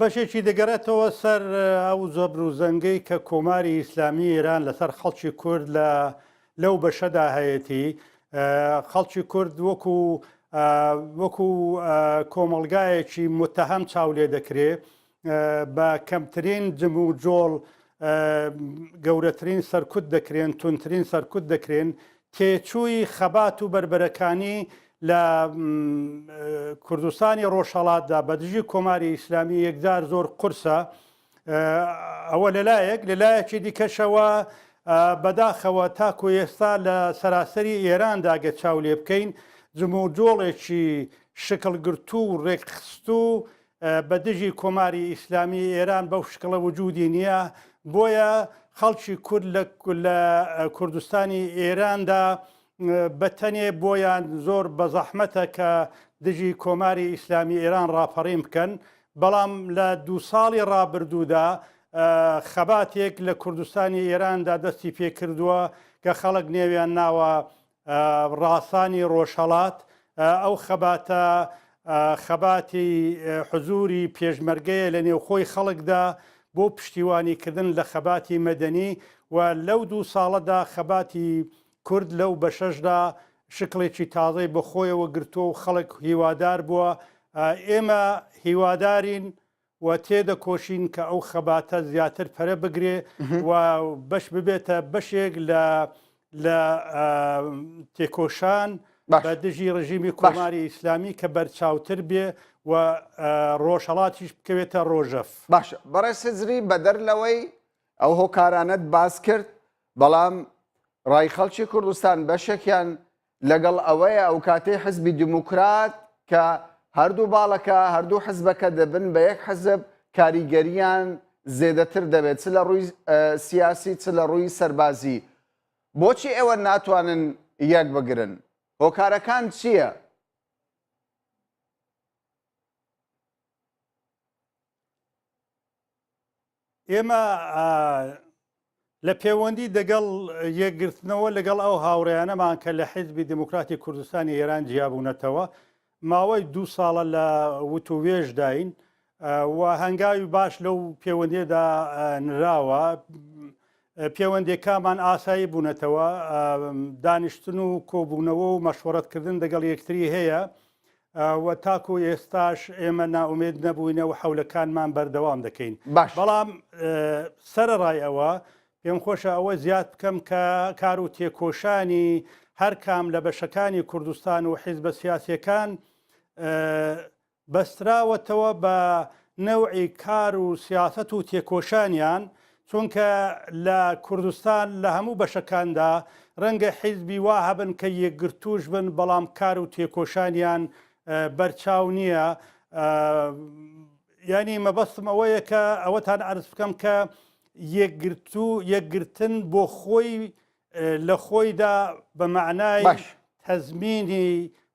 بەشێکی دەگەڕێتەوە سەر ئەو زەبر و زەنگەی کە کۆماری ئیسلامی ئێران لەسەر خەڵکی کورد لە لەو بەشەدا هەیەتی خەڵکی کورد وەکو وەکو کۆمەڵگایەکی متەهەم چاو لێ دەکرێ بە کەمترین جم و جۆڵ گەورەترین سەرکوت دەکرێن، توندترین سەرکوت دەکرێن، تێچووی خەبات و بەربەرەکانی لە کوردستانی ڕۆژهەڵاتدا بە دژی کۆماری ئیسلامی یەکجار زۆر قورسە. ئەوە لەلایەک، لەلایەکی دیکەشەوە بەداخەوە تاکو ئێستا لە سەراسەری ئێراندا گەر چاو لێ بکەین جموجۆڵێکی شکڵگرتوو و ڕێکخستوو بە دژی کۆماری ئیسلامی ئێران بەو شکڵە وجودی نییە، بۆیە خەڵکی کورد لە لە کوردستانی ئێراندا بە تەنێ بۆیان زۆر بە زەحمەتە کە دژی کۆماری ئیسلامی ئێران ڕاپەڕین بکەن، بەڵام لە دوو ساڵی ڕابردوودا خەباتێک لە کوردستانی ئێراندا دەستی پێکردووە کە خەڵک نێویان ناوە ڕاسانی ڕۆژهەڵات، ئەو خەباتە خەباتی حزوری پێشمەرگەیە لە نێوخۆی خەڵکدا بۆ پشتیوانیکردن لە خەباتی مەدەنی و لەو دوو ساڵەدا خەباتی کورد لەو بەشەشدا شکڵێکی تازەی بە خۆیەوە گرتووە و خەڵک هیوادار بووە. ئێمە هیوادارین و تێدەکۆشین کە ئەو خەباتە زیاتر پەرە بگرێ و بەش ببێتە بەشێک لە لە تێکۆشان بە دژی ڕژیمی کۆماری ئیسلامی کە بەرچاوتر بێ و ڕۆژهەڵاتیش بکەوێتە ڕۆژەف. باشە بەڕێز هزری بەدەر لەوەی ئەو هۆکارانەت باس کرد بەڵام ڕای خەڵکی کوردستان بەشێکیان لەگەڵ ئەوەیە ئەوکاتەی حزبی دیموکرات کە هەردوو باڵەکە هەردوو حزبەکە دەبن بە یەک حزب کاریگەریان زێدەتر دەبێت چ لە ڕووی سیاسی چ لە ڕووی سەربازی بۆچی ئێوە ناتوانن یەک بگرن هۆکارەکان چییە؟ ئێمە لە پێوەندی دەگەڵ یەکگرتنەوە لەگەڵ ئەو هاوڕێیانەمان کە لە حیزبی دێموکراتی کوردستانی ئێران جیابوونەتەوە، ماوەی دوو ساڵە لە وتووێژداین و هەنگاوی باش لەو پێوەندییەدا نراوە. پێوەندییەکانمان ئاسایی بوونەتەوە، دانیشتن و کۆبوونەوە و مەشوەرەتکردن دەگەڵ یەکتری هەیە. و تاکو ئێستاش ئێمە نائومێد نەبووینە و حەولەکانمان بەردەوام دەکەین. باش. بەڵام سەرەڕای ئەوە پێم خۆشە ئەوە زیاد بکەم کە کار و تێکۆشانی هەر کام لە بەشەکانی کوردستان و حیزبە سیاسیەکان بەستراوەتەوە بە نەوعی کار و سیاسەت و تێکۆشانیان، چونکە لە کوردستان لە هەموو بەشەکاندا رەنگە حیزبی وا هەبن کە یەکگرتووش بن بەڵام کار و تێکۆشانیان بەرچاو نییە. یانی مەبەستم ئەوەیە کە ئەوەتان عەرز بکەم کە یەکگرتوو یەکگرتن بۆ خۆی لە خۆیدا بە مەعنای باش. تەزمینی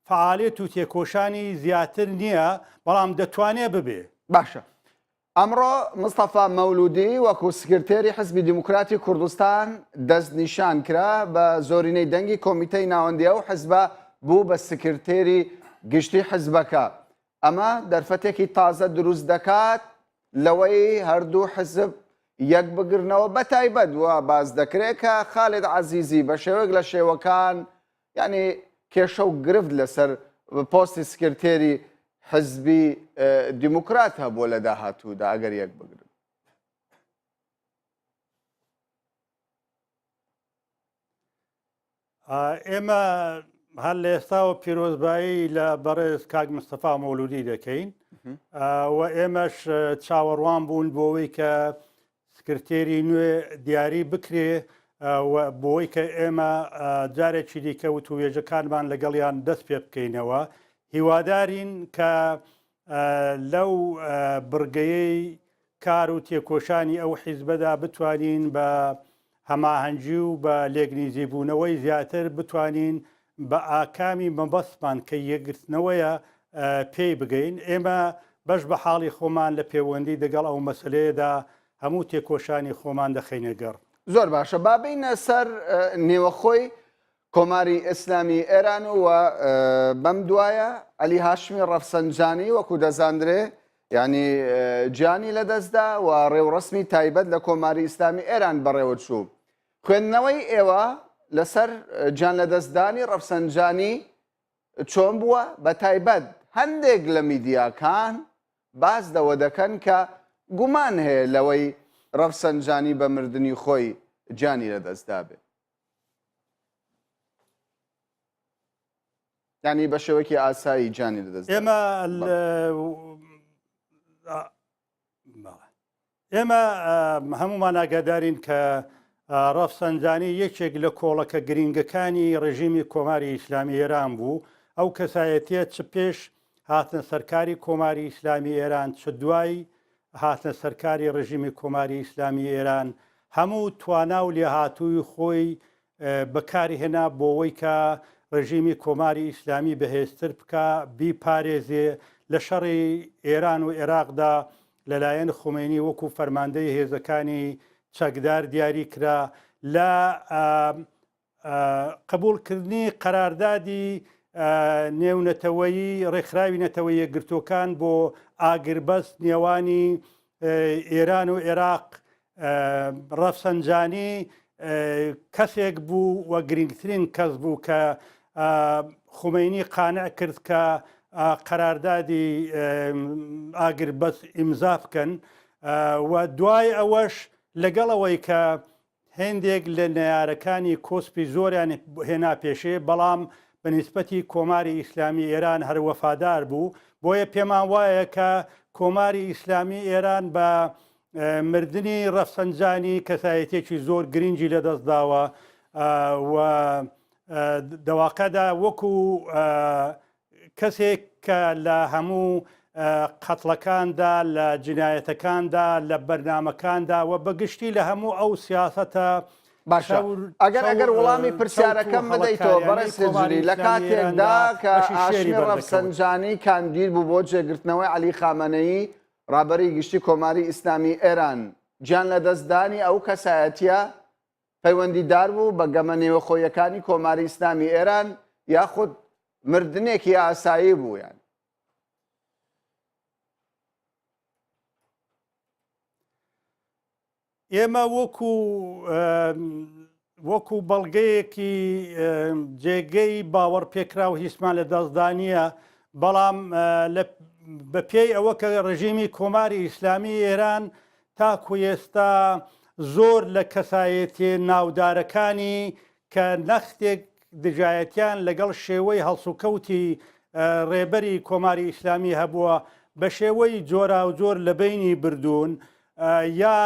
فەعالێت و تێکۆشانی زیاتر نییە بەڵام دەتوانێ ببێ. باشە ئەمڕۆ مستەفا مەولودی وەکو سکرتێری حزبی دیموکراتی کوردستان دەستنیشان کرا، بە زۆرینەی دەنگی کۆمیتەی ناوەندی ئەو حزبە بوو بە سکرتێری گشتی حزبەکە. ئەمە دەرفەتێکی تازە دروست دەکات لەوەی هەردوو حزب یەک بگرنەوە بە تایبەت وا باس دەکرێت کە خالد عەزیزی بە شێوەیەک لە شێوەکان یعنی کێشە و گرفت لەسەر پۆستی سکرتێری حزبی دیموکرات هەبووە لە داهاتوودا ئەگەر یەک بگرن. ئێمە هەر لە ئێستاوە پیرۆزبایی لە بەڕێز کاک مستەفا مەولودی دەکەین و ئێمەش چاوەڕوان بوون بۆەوەی کە سکرتێری نوێ دیاری بکرێ و بۆی کە ئێمە جارێکی دیکە وتوێژەکانمان لەگەڵیان دەست پێ بکەینەوە هیوادارین کە لەو بڕگەیەی کار و تێکۆشانی ئەو حیزبەدا بتوانین بە هەماهەنگی و بە لێکنیزیبوونەوەی زیاتر بتوانین بە ئاکامی مەبەستمان کە یەکگرتنەوەیە پێی بگەین. ئێمە بەش بە حاڵی خۆمان لە پێوەندی دەگەڵ ئەو مەسەلەیەدا هەموو تێکۆشانی خۆمان دەخەینە گەڕ. زۆر باشە با بێینە سەر نێوەخۆی کۆماری ئیسلامی ئێران و بەم دوایە عەلی هاشمی ڕەفسەنجانی وەکو دەزاندرێ یعنی گیانی لەدەستدا و ڕێوڕەسمی تایبەت لە کۆماری ئیسلامی ئێران بەڕێوەچوو. خوێندنەوەی ئێوە لەسەر گیان لەدەستدانی ڕەفسەنجانی چۆن بووە؟ بە تایبەت هەندێک لە میدیاکان باس لەوە دەکەن کە گومان هەیە لەوەی ڕەفسەنجانی بە مردنی خۆی گیانی لەدەستدابێ. یانی بە شێوەیەکی ئاسایی گیانی لەدەست ئێمە ئێمە هەمومان ئاگادارین کە ڕەفسەنجانی یەکێک لە کۆڵەکە گرنگەکانی ڕژیمی کۆماری ئیسلامی ئێران بوو ئەو کەسایەتیە چ پێش هاتنە سەرکاری کۆماری ئیسلامی ئێران چ دوای هاتنە سەرکاری ڕژیمی کۆماری ئیسلامی ئێران هەموو توانا و لێهاتووی خۆی بەکاری هێنا بۆوەی کە ڕژیمی کۆماری ئیسلامی بەهێزتر بکا، بیپارێزێ، لە شەڕی ئێران و ئێراقدا لەلایەن خومەینی وەکوو فەرماندەی هێزەکانی چەکدار دیاری کرا، لە قبووڵکردنی قەراردادی نێونەتەوەیی ڕێکخراوی نەتەوە یەکگرتووەکان بۆ ئاگربەست نێوانی ئێران و عێراق ڕەفسەنجانی کەسێک بوو و گرنگترین کەس بوو کە خومەینی قانع کرد کە قەراردادی ئاگربەست ئیمزا بکەن و دوای ئەوەش لەگەڵ ئەوەی کە هێندێک لە نەیارەکانی کۆسپی زۆریان هێنا پێشێ، بەڵام بە نیسبەتی کۆماری ئیسلامی ئێران هەر وەفادار بوو، بۆیە پێمان وایە کە کۆماری ئیسلامی ئێران بە مردنی ڕەفسەنجانی کەسایەتیەکی زۆر گرینگی لە دەست داوە و دەواقعدا وەکوو کەسێک کە لە هەموو قەتڵەکاندا، لە جینایەتەکاندا، لە بەرنامەکاندا و بە گشتی لە هەموو ئەو سیاسەتە باشە ئەگەر ئەگەر وڵامی پرسیارەکەم بدەیتەوە بەڕێز هجری لە کاتێکدا کە هاشمی ڕەفسەنجانی کاندید بوو بۆ جێگرتنەوەی عەلی خامەنەیی ڕابەری گشتی کۆماری ئیسلامی ئێران گیان لەدەستدانی ئەو کەسایەتیە پەیوەندیدار بوو بە گەمە نێوەخۆیەکانی کۆماری ئیسلامی ئێران یاخود مردنێکی ئاسایی بوو یان؟ ئێمە وەکو وەکو بەڵگەیەکی جێگەی باوەڕ پێکراو هیچمان لە دەستدا نییە بەڵام بە پێی ئەوە کە ڕژیمی کۆماری ئیسلامی ئێران تاکو ئێستا زۆر لە کەسایەتیە ناودارەکانی کە نەختێک دژایەتیان لەگەڵ شێوەی هەڵسوکەوتی ڕێبەری کۆماری ئیسلامی هەبووە بە شێوەی جۆراوجۆر لە بەینی بردوون یا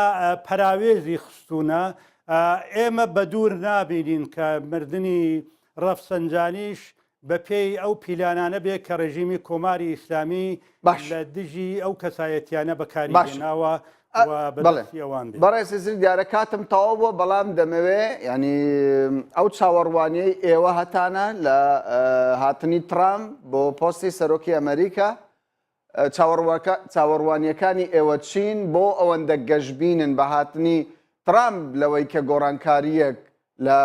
پەراوێزی خستوونە، ئێمە بەدوور نابینین کە مردنی ڕەفسەنجانیش بە پێی ئەو پیلانانە بێ کە ڕێژیمی کۆماری ئیسلامی باش. لە دژی ئەو کەسایەتیانە بەکاری باش. هێناوە ئە، و بە بەڵێ. دەستی ئەوان بێ. بەڕێز هزری دیارە کاتم تەواو بووە بەڵام دەمەوێ یانی ئەو چاوەڕوانیەی ئێوە هەتانە لە هاتنی ترامپ بۆ پۆستی سەرۆکی ئەمریکا چاوەڕوەکە چاوەڕوانیەکانی ئێوە چین بۆ ئەوەندە گەشبینن بە هاتنی ترامپ لەوەی کە گۆڕانکارییەک لە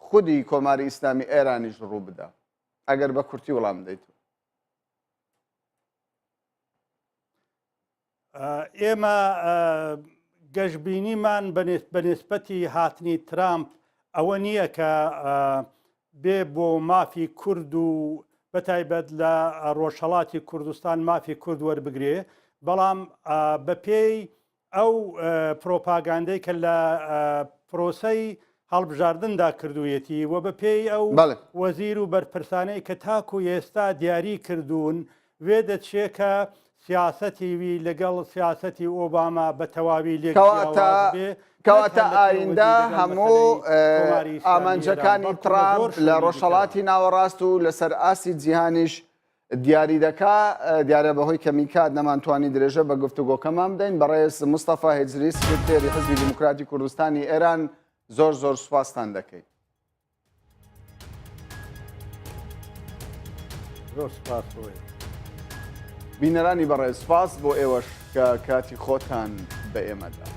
خودی کۆماری ئیسلامی ئێرانیش ڕوو بدا؟ ئەگەر بە کورتی وڵام بدەیتەوە. ئێمە گەشبینیمان بە نسبەتی هاتنی ترامپ ئەوە نییە کە بێ بۆ مافی کورد و بەتایبەت لە ڕۆژهەڵاتی کوردستان مافی کورد وەربگرێ بەڵام بەپێی ئەو پرۆپاگاندەی کە لە پرۆسەی هەڵبژاردندا کردوویەتی و بە پێی ئەو وەزیر و بەرپرسانەی کە تاکو ئێستا دیاری کردوون، وێدەچێ کە سیاسەتی وی لەگەڵ سیاسەتی ئۆباما بە تەواوی لێک کەواتە جیاواز بێ، نەک کەواتە هەر لە پەیوەندی ئایندە لەگەڵ هەموو مەسەلەی کۆماری ئیسلامی ئێران، ئامانجەکانی بەڵکو لە ترامپ زۆر لە شوێنی دیکەدا. ڕۆژهەڵاتی ناوەڕاست و لەسەر ئاستی جیهانیش دیاری دەکا، دیارە بەهۆی کەمی کات نەمانتوانی درێژە بە گفتوگۆکەمان بدەین. بەڕێز مستەفا هێجری سکرتێری حزبی دیموکراتی کوردستانی ئێران زۆر زۆر سوپاستان دەکەین. زۆر سوپاس بۆ ئێوە. بینەرانی بەڕێز سوپاس بۆ ئێوەش کە کاتی خۆتان بە ئێمە دا.